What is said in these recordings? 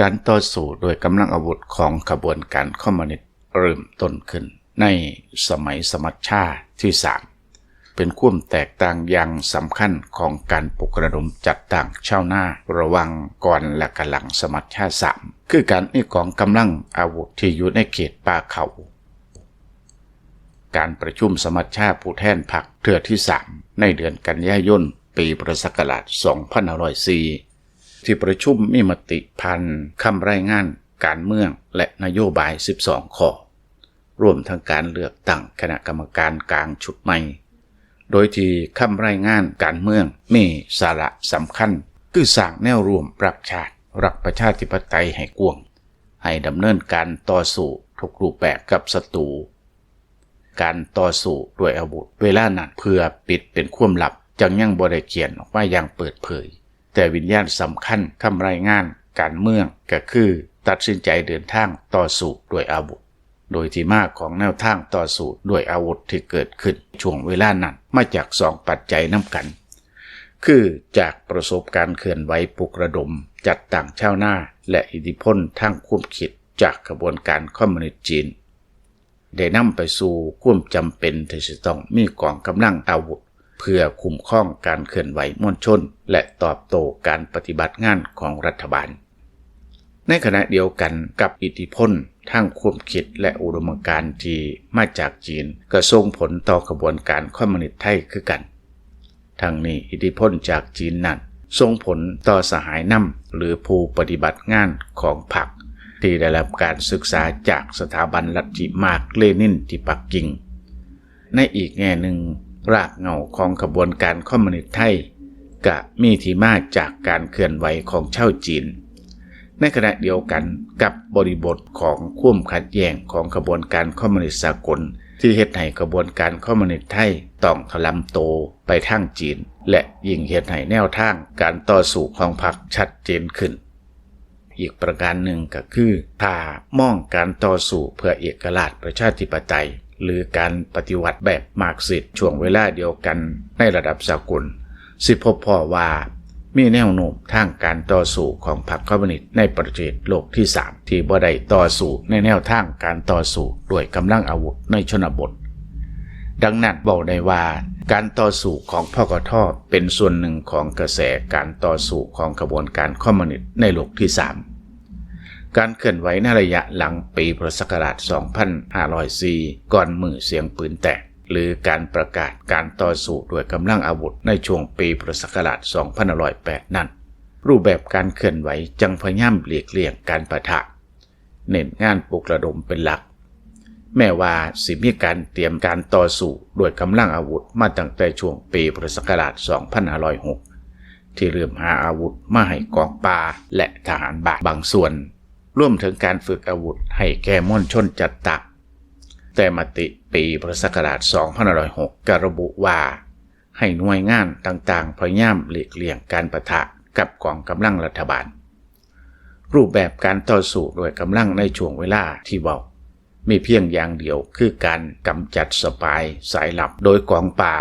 ການຕໍ່ສູ້ດ້ວຍກຳລັງອາວຸດຂອງຂະບວນການຄອມມູນິດເລີ່ມຕົ້ນຂຶ້ນໃນສະໄໝສະມັດຊາທີສາມ ເປັນຄວາມແຕກຕ່າງຢ່າງສຳຄັນຂອງການປຸກລະດົມຈັດຕັ້ງຊາວນາ ລະຫວ່າງກ່ອນ ແລະ ກະຫຼັງສະມັດຊາສາມ ຄືການມີກອງກຳລັງອາວຸດທີ່ຢູ່ໃນເຂດປ່າເຂົາ. ການປະຊຸມສະມັດຊາຜູ້ແທນພັກເທື່ອທີສາມ ໃນເດືອນກັນຍາຍົນ ປີພຸດທະສັກກະລາດສອງພັນຫ້າຮ້ອຍສີ່ ທີ່ປະຊຸມມີມະຕິຜ່ານຄຳລາຍງານການເມືອງ ແລະ ນະໂຍບາຍສິບສອງຂໍ້ ລວມທັງການເລືອກຕັ້ງຄະນະກຳມະການກາງຊຸດໃໝ່ ໂດຍທີ່ຄຳລາຍງານການເມືອງມີສາລະສຳຄັນ ຄືສ້າງແນວຮ່ວມລັກຊາດ, ລັກປະຊາທິປະໄຕໃຫ້ກວ້າງ, ໃຫ້ດຳເນີນການຕໍ່ສູ້ທຸກຮູບແບບກັບສັດຕູ. ການຕໍ່ສູ້ດ້ວຍອາວຸດເວລານັ້ນເພື່ອປິດເປັນຄວາມລັບ ຈຶ່ງຍັງບໍ່ໄດ້ຂຽນອອກມາຢ່າງເປີດເຜີຍ, ແຕ່ວິນຍານສຳຄັນຄຳລາຍງານການເມືອງກໍຄືຕັດສິນໃຈເດີນທາງຕໍ່ສູ້ດ້ວຍອາວຸດ, ໂດຍທີ່ມາຂອງແນວທາງຕໍ່ສູ້ດ້ວຍອາວຸດທີ່ເກີດຂຶ້ນຊ່ວງເວລານັ້ນມາຈາກສອງປັດໄຈນຳກັນ ຄືຈາກປະສົບການເຄື່ອນໄຫວປຸກລະດົມຈັດຕັ້ງຊາວນາ ແລະ ອິດທິພົນທາງຄວາມຄິດຈາກຂະບວນການຄອມມູນິດຈີນ ໄດ້ນຳໄປສູ່ຄວາມຈຳເປັນທີ່ຈະຕ້ອງມີກອງກຳລັງອາວຸດ ເພື່ອຄຸ້ມຄອງການເຄື່ອນໄຫວມວນຊົນ ແລະ ຕອບໂຕ້ການປະຕິບັດງານຂອງລັດຖະບານ. ໃນຂະນະດຽວກັນກັບອິດທິພົນທາງຄວາມຄິດ ແລະ ອຸດົມການທີ່ມາຈາກຈີນ ກໍສົ່ງຜົນຕໍ່ຂະບວນການຄອມມູນິດໄທຄືກັນ. ທັງນີ້ ອິດທິພົນຈາກຈີນນັ້ນສົ່ງຜົນຕໍ່ສະຫາຍນຳ ຫຼື ຜູ້ປະຕິບັດງານຂອງພັກ ທີ່ໄດ້ຮັບການສຶກສາຈາກສະຖາບັນລັດທິມາກເລນິນທີ່ປັກກິ່ງ. ໃນອີກແງ່ໜຶ່ງ, ລາກເຫງົ້າຂອງຂະບວນການຄອມມູນິດໄທ ກະມີທີ່ມາຈາກການເຄື່ອນໄຫວຂອງຊາວຈີນ. ໃນຂະນະດຽວກັນກັບບໍລິບົດຂອງຄວາມຂັດແຍ່ງຂອງຂະບວນການຄອມມູນິດສາກົນ ທີ່ເຮັດໃຫ້ຂະບວນການຄອມມູນິດໄທຕ້ອງຖະລຳໂຕໄປທາງຈີນ ແລະ ຍິ່ງເຮັດໃຫ້ແນວທາງການຕໍ່ສູ້ຂອງພັກຊັດເຈນຂຶ້ນ. ອີກປະການໜຶ່ງກໍຄື ຖ້າມອງການຕໍ່ສູ້ເພື່ອເອກະລາດປະຊາທິປະໄຕ ຫຼື ການປະຕິວັດແບບມາກຊິດຊ່ວງເວລາດຽວກັນໃນລະດັບສາກົນ ຊິພົບພໍ້ວ່າມີແນວໂນ້ມທາງການຕໍ່ສູ້ຂອງພັກຄອມມູນິດໃນປະເທດໂລກທີສາມ ທີ່ບໍ່ໄດ້ຕໍ່ສູ້ໃນແນວທາງການຕໍ່ສູ້ດ້ວຍກຳລັງອາວຸດໃນຊົນນະບົດ. ດັ່ງນັ້ນ ເວົ້າໄດ້ວ່າການຕໍ່ສູ້ຂອງ ພກທ ເປັນສ່ວນໜຶ່ງຂອງກະແສການຕໍ່ສູ້ຂອງຂະບວນການຄອມມູນິດໃນໂລກທີສາມ. ການເຄື່ອນໄຫວໃນໄລຍະຫຼັງປີພຸດທະສັກກະລາດສອງພັນຫ້າຮ້ອຍສີ່ ກ່ອນມື້ສຽງປືນແຕກ ຫຼື ການປະກາດການຕໍ່ສູ້ດ້ວຍກຳລັງອາວຸດໃນຊ່ວງປີພຸດທະສັກກະລາດສອງພັນຫ້າຮ້ອຍແປດນັ້ນ, ຮູບແບບການເຄື່ອນໄຫວຈັ່ງພະຍາຍາມຫຼີກລ່ຽງການປະທະ, ເນັ້ນງານປຸກລະດົມເປັນຫຼັກ. ແມ້ວ່າຊິມີການຕຽມການຕໍ່ສູ້ດ້ວຍກຳລັງອາວຸດມາຕັ້ງແຕ່ຊ່ວງປີພຸດທະສັກກະລາດສອງພັນຫ້າຮ້ອຍຫົກ ທີ່ເລີ່ມຫາອາວຸດມາໃຫ້ກອງປ່າ ແລະ ທະຫານບາກບາງສ່ວນ, ລວມເຖິງການຝຶກອາວຸດໃຫ້ແກ່ມວນຊົນຈັດຕັ້ງ, ແຕ່ມະຕິປີພຸດທະສັກກະລາດສອງພັນຫ້າຮ້ອຍຫົກ ກໍລະບຸວ່າ ໃຫ້ໜ່ວຍງານຕ່າງໆພະຍາຍາມຫຼີກລ່ຽງການປະທະກັບກອງກຳລັງລັດຖະບານ. ຮູບແບບການຕໍ່ສູ້ດ້ວຍກຳລັງໃນຊ່ວງເວລາທີ່ເວົ້າ ມີພຽງຢ່າງດຽວ ຄືການກຳຈັດສະປາຍສາຍລັບໂດຍກອງປ່າ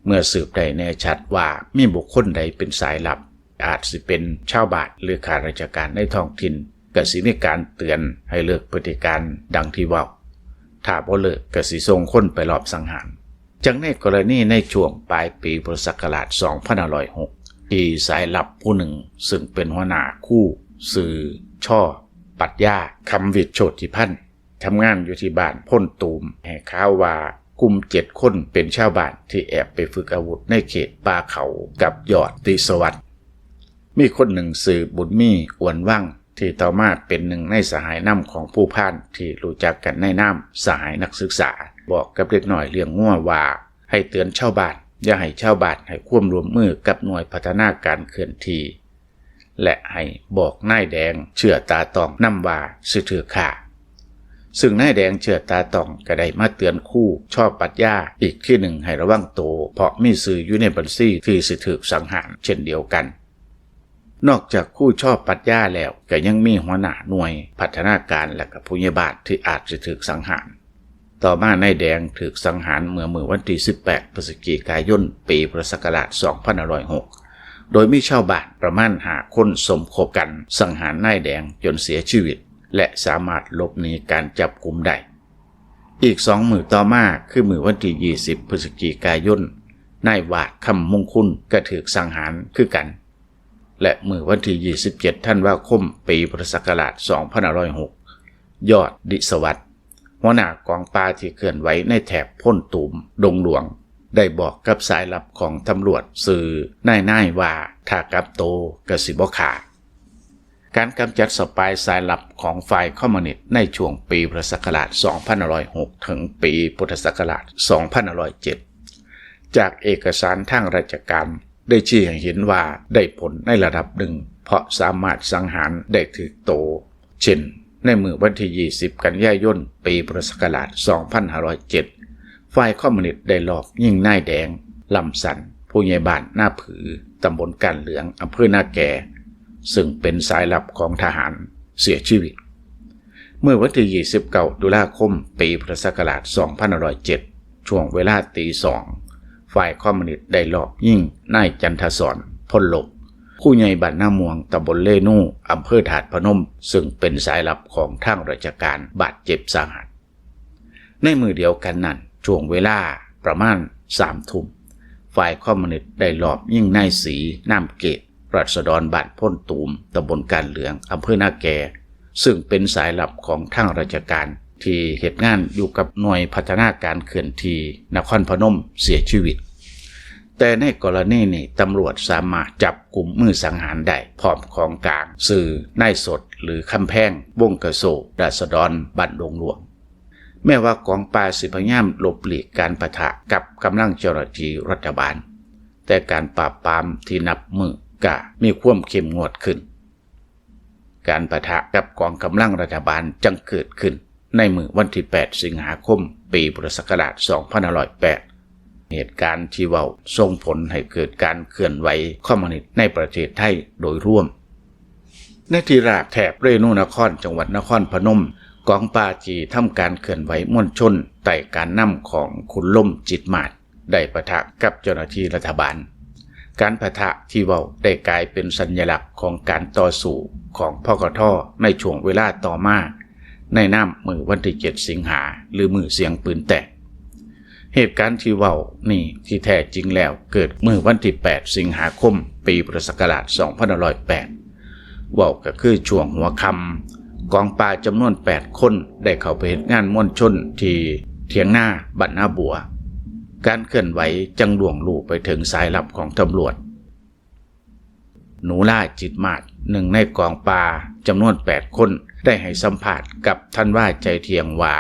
ເມື່ອສືບໄດ້ແນ່ຊັດວ່າມີບຸກຄົນໃດເປັນສາຍລັບ, ອາດຊິເປັນຊາວບ້ານ ຫຼື ຂ້າລາຊະການໃນທ້ອງຖິ່ນ, ກໍຊິມີການເຕືອນໃຫ້ເລີກພຶດຕິການດັ່ງທີ່ເວົ້າ. ຖ້າບໍ່ເລີກ ກໍຊິສົ່ງຄົນໄປລອບສັງຫານ. ຈັ່ງໃນກໍລະນີໃນຊ່ວງປາຍປີພຸດທະສັກກະລາດສອງພັນຫ້າຮ້ອຍຫົກ ທີ່ສາຍລັບຜູ້ໜຶ່ງ ຊຶ່ງເປັນຫົວໜ້າຄູ ຊື່ ຊໍ ປັດຍາ ຄຳວິດໂຊຕິພັນ ທຳງານຢູ່ທີ່ບ້ານໂພນຕູມ ໃຫ້ຂ່າວວ່າກຸ່ມເຈັດຄົນເປັນຊາວບ້ານທີ່ແອບໄປຝຶກອາວຸດໃນເຂດປ່າເຂົາກັບຍອດຕິດສະຫວັດ. ມີຄົນໜຶ່ງຊື່ບຸນມີ ອວນວັງ ທີ່ຕໍ່ມາເປັນໜຶ່ງໃນສະຫາຍນຳຂອງພູພານທີ່ຮູ້ຈັກກັນໃນນາມສະຫາຍນັກສຶກສາ ບອກກັບເດັກນ້ອຍລ້ຽງງົວວ່າ ໃຫ້ເຕືອນຊາວບ້ານ, ຢ່າໃຫ້ຊາວບ້ານໃຫ້ຄວາມຮ່ວມມືກັບໜ່ວຍພັດທະນາການເຄື່ອນທີ່ ແລະ ໃຫ້ບອກນາຍແດງເຊື່ອຕາຕ້ອງນຳວ່າຊິຖືກຂ້າ. ຊຶ່ງນາຍແດງເຊື່ອຕາຕ້ອງກໍໄດ້ມາເຕືອນຄູ ຊໍ ປັດຍາ ອີກທີໜຶ່ງໃຫ້ລະວັງໂຕ ເພາະມີຊື່ຢູ່ໃນບັນຊີທີ່ຊິຖືກສັງຫານເຊັ່ນດຽວກັນ. ນອກຈາກຄູ ຊໍ ປັດຍາ ແລ້ວ ກໍຍັງມີຫົວໜ້າໜ່ວຍພັດທະນາການ ແລະ ກໍຜູ້ໃຫຍ່ບ້ານທີ່ອາດຈະຖືກສັງຫານ. ຕໍ່ມານາຍແດງຖືກສັງຫານເມື່ອມື້ວັນທີສິບແປດ ພຶສຈິກາຍົນ ປີພຸດທະສັກກະລາດສອງພັນຫ້າຮ້ອຍຫົກ ໂດຍມີຊາວບ້ານປະມານຫ້າຄົນສົມຄົບກັນສັງຫານນາຍແດງຈົນເສຍຊີວິດ ແລະ ສາມາດຫຼົບໜີການຈັບກຸມໄດ້. ອີກສອງມື້ຕໍ່ມາ ຄືມື້ວັນທີຊາວ ພຶສຈິກາຍົນ, ນາຍວາດ ຄຳມົງຄຸນ ກໍຖືກສັງຫານຄືກັນ ແລະ ມື້ວັນທີຊາວເຈັດ ທັນວາຄົມ ປີພຸດທະສັກກະລາດ ສອງພັນຫ້າຮ້ອຍຫົກ ຍອດ ດິສະຫວັດ ຫົວໜ້າກອງປ່າທີ່ເຄື່ອນໄຫວໃນແຖບໂພນຕູມ ດົງຫຼວງ ໄດ້ບອກກັບສາຍລັບຂອງຕຳຫຼວດຊື່ນາຍນາຍວ່າ ຖ້າກັບໂຕກໍຊິບໍ່ຂ້າ. ການກຳຈັດສະປາຍສາຍລັບຂອງຝ່າຍຄອມມູນິດໃນຊ່ວງປີພຸດທະສັກກະລາດ ສອງພັນຫ້າຮ້ອຍຫົກ ເຖິງປີພຸດທະສັກກະລາດ ສອງພັນຫ້າຮ້ອຍເຈັດ ຈາກເອກະສານທາງລາຊະການໄດ້ຊີ້ໃຫ້ເຫັນວ່າໄດ້ຜົນໃນລະດັບໜຶ່ງ ເພາະສາມາດສັງຫານໄດ້ຖືກໂຕ ເຊັ່ນ ໃນມື້ວັນທີຊາວ ກັນຍາຍົນ ປີພຸດທະສັກກະລາດ ສອງພັນຫ້າຮ້ອຍເຈັດ ຝ່າຍຄອມມູນິດໄດ້ລອບຍິງນາຍແດງ ລຳສັນ ຜູ້ໃຫຍ່ບ້ານນາຜື ຕຳບົນການເຫຼືອງ ອຳເພີນາແກ ເຊິ່ງເປັນສາຍລັບຂອງທະຫານ ເສຍຊີວິດ. ເມື່ອວັນທີຊາວເກົ້າ ຕຸລາຄົມ ປີພຸດທະສັກກະລາດ ສອງພັນຫ້າຮ້ອຍເຈັດ ຊ່ວງເວລາຕີສອງ ຝ່າຍຄອມມູນິດໄດ້ລອບຍິງນາຍຈັນທະສອນ ພົນລົບ ຜູ້ໃຫຍ່ບ້ານນາມ່ວງ ຕຳບົນເລນູ ອຳເພີທາດພະນົມ ເຊິ່ງເປັນສາຍລັບຂອງທາງລາຊະການ ບາດເຈັບສາຫັດ. ໃນມື້ດຽວກັນນັ້ນ ຊ່ວງເວລາປະມານສາມທຸ່ມ ຝ່າຍຄອມມູນິດໄດ້ລອບຍິງນາຍສີ ນາມເກດ ລາຊະດອນບ້ານໂພນຕູມ ຕຳບົນການເຫຼືອງ ອຳເພີນາແກ ເຊິ່ງເປັນສາຍລັບຂອງທາງລາຊະການ ທີ່ເຮັດງານຢູ່ກັບໜ່ວຍພັດທະນາການເຄື່ອນທີ່ນະຄອນພະນົມ ເສຍຊີວິດ. ແຕ່ໃນກໍລະນີນີ້ ຕຳຫຼວດສາມາດຈັບກຸ່ມມືສັງຫານໄດ້ ພ້ອມຂອງກາງຊື່ນາຍສົດ ຫຼື ຄຳແພງ ວົງກະໂສ ລາຊະດອນບ້ານດົງຫຼວງ. ແມ້ວ່າກອງປ່າຊິພະຍາຍາມຫຼົບຫຼີກການປະທະກັບກຳລັງເຈົ້າໜ້າທີ່ລັດຖະບານ, ແຕ່ການປາບປາມທີ່ນັບມື້ກະມີຄວາມເຂັ້ມງວດຂຶ້ນ. ການປະທະກັບກອງກຳລັງລັດຖະບານຈຶ່ງເກີດຂຶ້ນໃນມື້ວັນທີແປດ ສິງຫາຄົມ ປີພຸດທະສັກກະລາດ ສອງພັນຫ້າຮ້ອຍແປດ. ເຫດການທີ່ເວົ້າສົ່ງຜົນໃຫ້ເກີດການເຄື່ອນໄຫວຄອມມູນິດໃນປະເທດໄທໂດຍລວມ. ໃນທີ່ລາກແຖບເຣນູນະຄອນ ຈັງຫວັດນະຄອນພະນົມ, ກອງປ່າຈີ່ທຳການເຄື່ອນໄຫວມວນຊົນໃຕ້ການນຳຂອງຂຸນລົມ ຈິດມາດ ໄດ້ປະທະກັບເຈົ້າໜ້າທີ່ລັດຖະບານ. ການປະທະທີ່ເວົ້າໄດ້ກາຍເປັນສັນຍະລັກຂອງການຕໍ່ສູ້ຂອງ ພກທ ໃນຊ່ວງເວລາຕໍ່ມາ ໃນນາມມື້ວັນທີເຈັດ ສິງຫາ ຫຼື ມື້ສຽງປືນແຕກ. ເຫດການທີ່ເວົ້ານີ້ທີ່ແທ້ຈິງແລ້ວເກີດມື້ວັນທີແປດ ສິງຫາຄົມ ປີພຸດທະສັກກະລາດ ສອງພັນຫ້າຮ້ອຍແປດ. ເວົ້າກໍຄືຊ່ວງຫົວຄ່ຳ, ກອງປ່າຈຳນວນແປດຄົນໄດ້ເຂົ້າໄປເຮັດງານມວນຊົນທີ່ຖຽງນາບ້ານນາບົວ. ການເຄື່ອນໄຫວຈຶ່ງລ່ວງຮູ້ໄປເຖິງສາຍລັບຂອງຕຳຫຼວດ. ໜູລາ ຈິດມາດ ໜຶ່ງໃນກອງປ່າຈຳນວນແປດຄົນ ໄດ້ໃຫ້ສຳພາດກັບທັນວາ ໃຈທ່ຽງ ວ່າ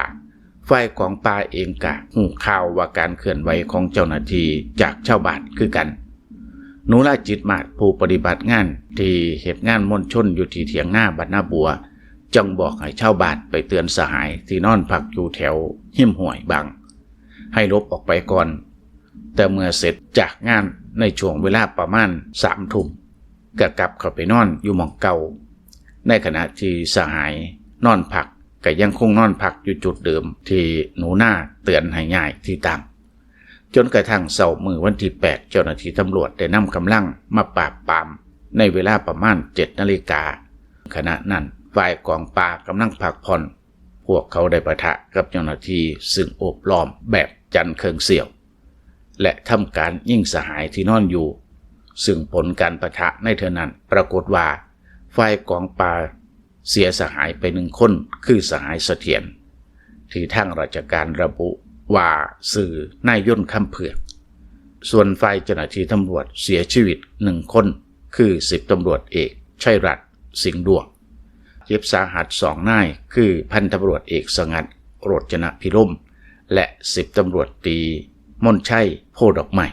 ຝ່າຍກອງປ່າເອງກະຮູ້ຂ່າວວ່າການເຄື່ອນໄຫວຂອງເຈົ້າໜ້າທີ່ຈາກຊາວບ້ານຄືກັນ. ໜູລາ ຈິດມາດ ຜູ້ປະຕິບັດງານທີ່ເຮັດງານມວນຊົນຢູ່ທີ່ຖຽງນາບ້ານນາບົວ ຈຶ່ງບອກໃຫ້ຊາວບ້ານໄປເຕືອນສະຫາຍທີ່ນອນພັກຢູ່ແຖວຮິມຫ້ວຍບັງ ໃຫ້ຫຼົບອອກໄປກ່ອນ. ແຕ່ເມື່ອເສັດຈາກງານໃນຊ່ວງເວລາປະມານສາມທຸ່ມ ກໍກັບເຂົ້າໄປນອນຢູ່ໝ່ອງເກົ່າ, ໃນຂະນະທີ່ສະຫາຍນອນພັກ ກໍຍັງຄົງນອນພັກຢູ່ຈຸດເດີມທີ່ໜູນາເຕືອນໃຫ້ຍ້າຍທີ່ຕັ້ງ. ຈົນກະທັ້ງເຊົ້າມື້ວັນທີແປດ ເຈົ້າໜ້າທີ່ຕຳຫຼວດໄດ້ນຳກຳລັງມາປາບປາມໃນເວລາປະມານເຈັດນາລິກາ. ຂະນະນັ້ນ ຝ່າຍກອງປ່າກຳລັງພັກຜ່ອນ, ພວກເຂົາໄດ້ປະທະກັບເຈົ້າໜ້າທີ່ເຊິ່ງໂອບລ້ອມແບບຈັນເຄິ່ງສ່ຽວ ແລະ ທຳການຍິງສະຫາຍທີ່ນອນຢູ່, ເຊິ່ງຜົນການປະທະໃນເທື່ອນັ້ນປາກົດວ່າ ຝ່າຍກອງປ່າເສຍສະຫາຍໄປໜຶ່ງຄົນ ຄືສະຫາຍສະຖຽນ ທີ່ທາງລາຊະການລະບຸວ່າຊື່ນາຍຍົນ ຄຳເຜືອກ. ສ່ວນຝ່າຍເຈົ້າໜ້າທີ່ຕຳຫຼວດເສຍຊີວິດໜຶ່ງຄົນ ຄື ສິບຕຳຫຼວດເອກ ໄຊລັດ ສິງດວງ. ເຈັບສາຫັດສອງນາຍ ຄື ພັນຕຳຫຼວດເອກ ສະຫງັດ ໂຣດຈະນະພິລົມ ແລະ ສິບຕຳຫຼວດຕີ ມົນໄຊ ໂພດອກໄມ້.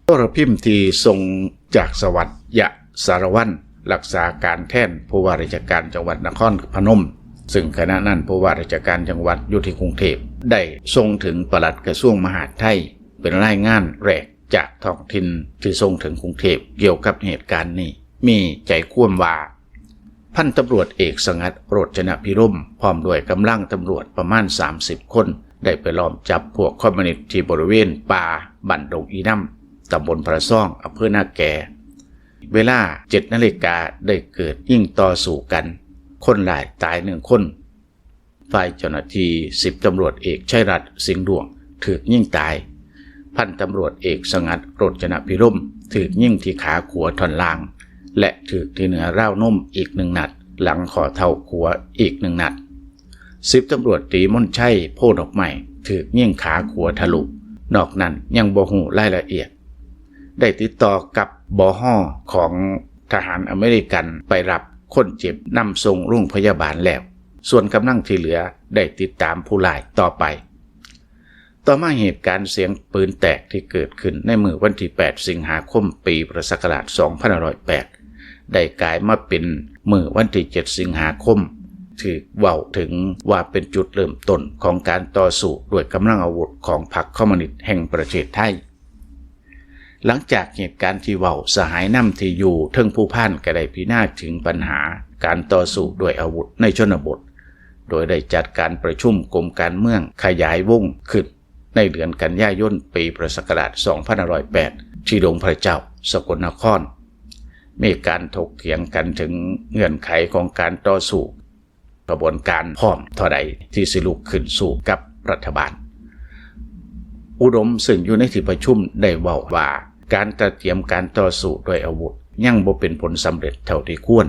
ໂທລະພິມທີ່ສົ່ງຈາກສະຫວັດ ຍະ ສາລະວັນ ລັກສາການແທນຜູ້ວ່າລາຊະການຈັງຫວັດນະຄອນພະນົມ, ເຊິ່ງຂະນະນັ້ນຜູ້ວ່າລາຊະການຈັງຫວັດຢູ່ທີ່ກຸງເທບ ໄດ້ສົ່ງເຖິງປະຫຼັດກະຊວງມະຫາດໄທ ເປັນລາຍງານແລກ ຈາກທ້ອງຖິ່ນທີ່ສົ່ງເຖິງກຸງເທບກ່ຽວກັບເຫດການນີ້ ມີໃຈຄວາມວ່າ ພັນຕຳຫຼວດເອກ ສະຫງັດ ໂຣດຈະນະພິລົມ ພ້ອມດ້ວຍກຳລັງຕຳຫຼວດປະມານສາມສິບຄົນ ໄດ້ໄປລ້ອມຈັບພວກຄອມມູນິດທີ່ບໍລິເວນປ່າບ້ານດົງອີນ້ຳ ຕຳບົນພະຊອງ ອຳເພີນາແກ. ເວລາເຈັດນາລິກາ ໄດ້ເກີດຍິງຕໍ່ສູ້ກັນ, ຄົນຮ້າຍຕາຍໜຶ່ງຄົນ. ຝ່າຍເຈົ້າໜ້າທີ່ສິບຕຳຫຼວດເອກ ໄຊລັດ ສິງດວງ ຖືກຍິງຕາຍ, ພັນຕຳຫຼວດເອກ ສະຫງັດ ໂຣດຈະນະພິລົມ ຖືກຍິງທີ່ຂາຂວາທ່ອນລ່າງ ແລະ ຖືກທີ່ເໜືອລາວນົມອີກໜຶ່ງນັດ, ຫຼັງຂໍ້ເທົ້າຂວາອີກໜຶ່ງນັດ. ສິບຕຳຫຼວດຕີ ມົນໄຊ ໂພດອກໄມ້ ຖືກຍິງຂາຂວາທະລຸ, ນອກນັ້ນຍັງບໍ່ຮູ້ລາຍລະອຽດ. ໄດ້ຕິດຕໍ່ກັບ ບຮ ຂອງທະຫານອາເມລິກັນ ໄປຮັບຄົນເຈັບນຳສົ່ງໂຮງພະຍາບານແລ້ວ, ສ່ວນກຳລັງທີ່ເຫຼືອໄດ້ຕິດຕາມຜູ້ຮ້າຍຕໍ່ໄປ. ຕໍ່ມາເຫດການສຽງປືນແຕກທີ່ເກີດຂຶ້ນໃນມື້ວັນທີແປດ ສິງຫາຄົມ ປີປະຊາສັກກະລາດ ສອງພັນຫ້າຮ້ອຍແປດ ໄດ້ກາຍມາເປັນມື້ວັນທີເຈັດ ສິງຫາຄົມ ຖືກເວົ້າເຖິງວ່າເປັນຈຸດເລີ່ມຕົ້ນຂອງການຕໍ່ສູ້ດ້ວຍກຳລັງອາວຸດຂອງພັກຄອມມູນິດແຫ່ງປະເທດໄທ. ຫຼັງຈາກເຫດການທີ່ເວົ້າ, ສະຫາຍນຳທີ່ຢູ່ເທິງພູພານກໍໄດ້ພິຈາລະນາເຖິງບັນຫາການຕໍ່ສູ້ດ້ວຍອາວຸດໃນຊົນນະບົດ, ໂດຍໄດ້ຈັດການປະຊຸມກົມການເມືອງຂະຫຍາຍວົງຂຶ້ນໃນເດືອນກັນຍາຍົນ ປີປະຊາສັກກະລາດ ສອງພັນຫ້າຮ້ອຍແປດ ທີ່ດົງພະເຈົ້າ ສະກົນນະຄອນ. ມີການຖົກຖຽງກັນເຖິງເງື່ອນໄຂຂອງການຕໍ່ສູ້, ຂະບວນການພ້ອມເທົ່າໃດທີ່ຊິລຸກຂຶ້ນສູ້ກັບລັດຖະບານ. ອຸດົມ ຊຶ່ງຢູ່ໃນທີ່ປະຊຸມ ໄດ້ເວົ້າວ່າ ການຕະຕຽມການຕໍ່ສູ້ດ້ວຍອາວຸດຍັງບໍ່ເປັນຜົນສຳເລັດເທົ່າທີ່ຄວນ.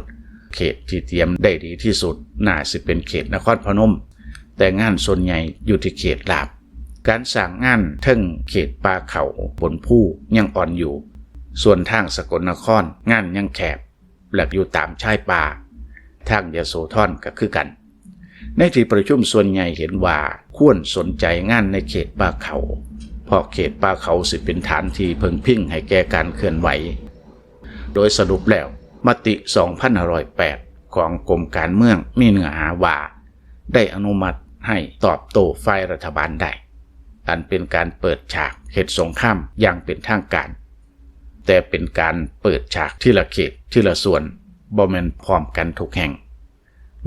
ເຂດທີ່ຕຽມໄດ້ດີທີ່ສຸດໜ້າຊິເປັນເຂດນະຄອນພະນົມ, ແຕ່ງານສ່ວນໃຫຍ່ຢູ່ທີ່ເຂດລາບ. ການສ້າງງານເທິງເຂດປ່າເຂົາບົນພູຍັງອ່ອນຢູ່, ສ່ວນທາງສະກົນນະຄອນງານຍັງແຄບ ແລະ ຢູ່ຕາມຊາຍປ່າ. ທາງຍະໂສທອນກໍຄືກັນ. ໃນທີ່ປະຊຸມສ່ວນໃຫຍ່ເຫັນວ່າຄວນສົນໃຈງານໃນເຂດປ່າເຂົາ, ເພາະເຂດປ່າເຂົາຊິເປັນຖານທີ່ເພິ່ງພິງໃຫ້ແກ່ການເຄື່ອນໄຫວ. ໂດຍສະຫຼຸບແລ້ວ, ມະຕິສອງພັນຫ້າຮ້ອຍແປດຂອງກົມການເມືອງມີເນື້ອຫາວ່າ ໄດ້ອະນຸມັດໃຫ້ຕອບໂຕ້ຝ່າຍລັດຖະບານໄດ້, ອັນເປັນການເປີດສະຖານການເຮັດສົງຄາມຢ່າງເປັນທາງການ, ແຕ່ເປັນການເປີດສະຖານການທີລະເຂດ, ທີລະສ່ວນ, ບໍ່ແມ່ນພ້ອມກັນທຸກແຫ່ງ.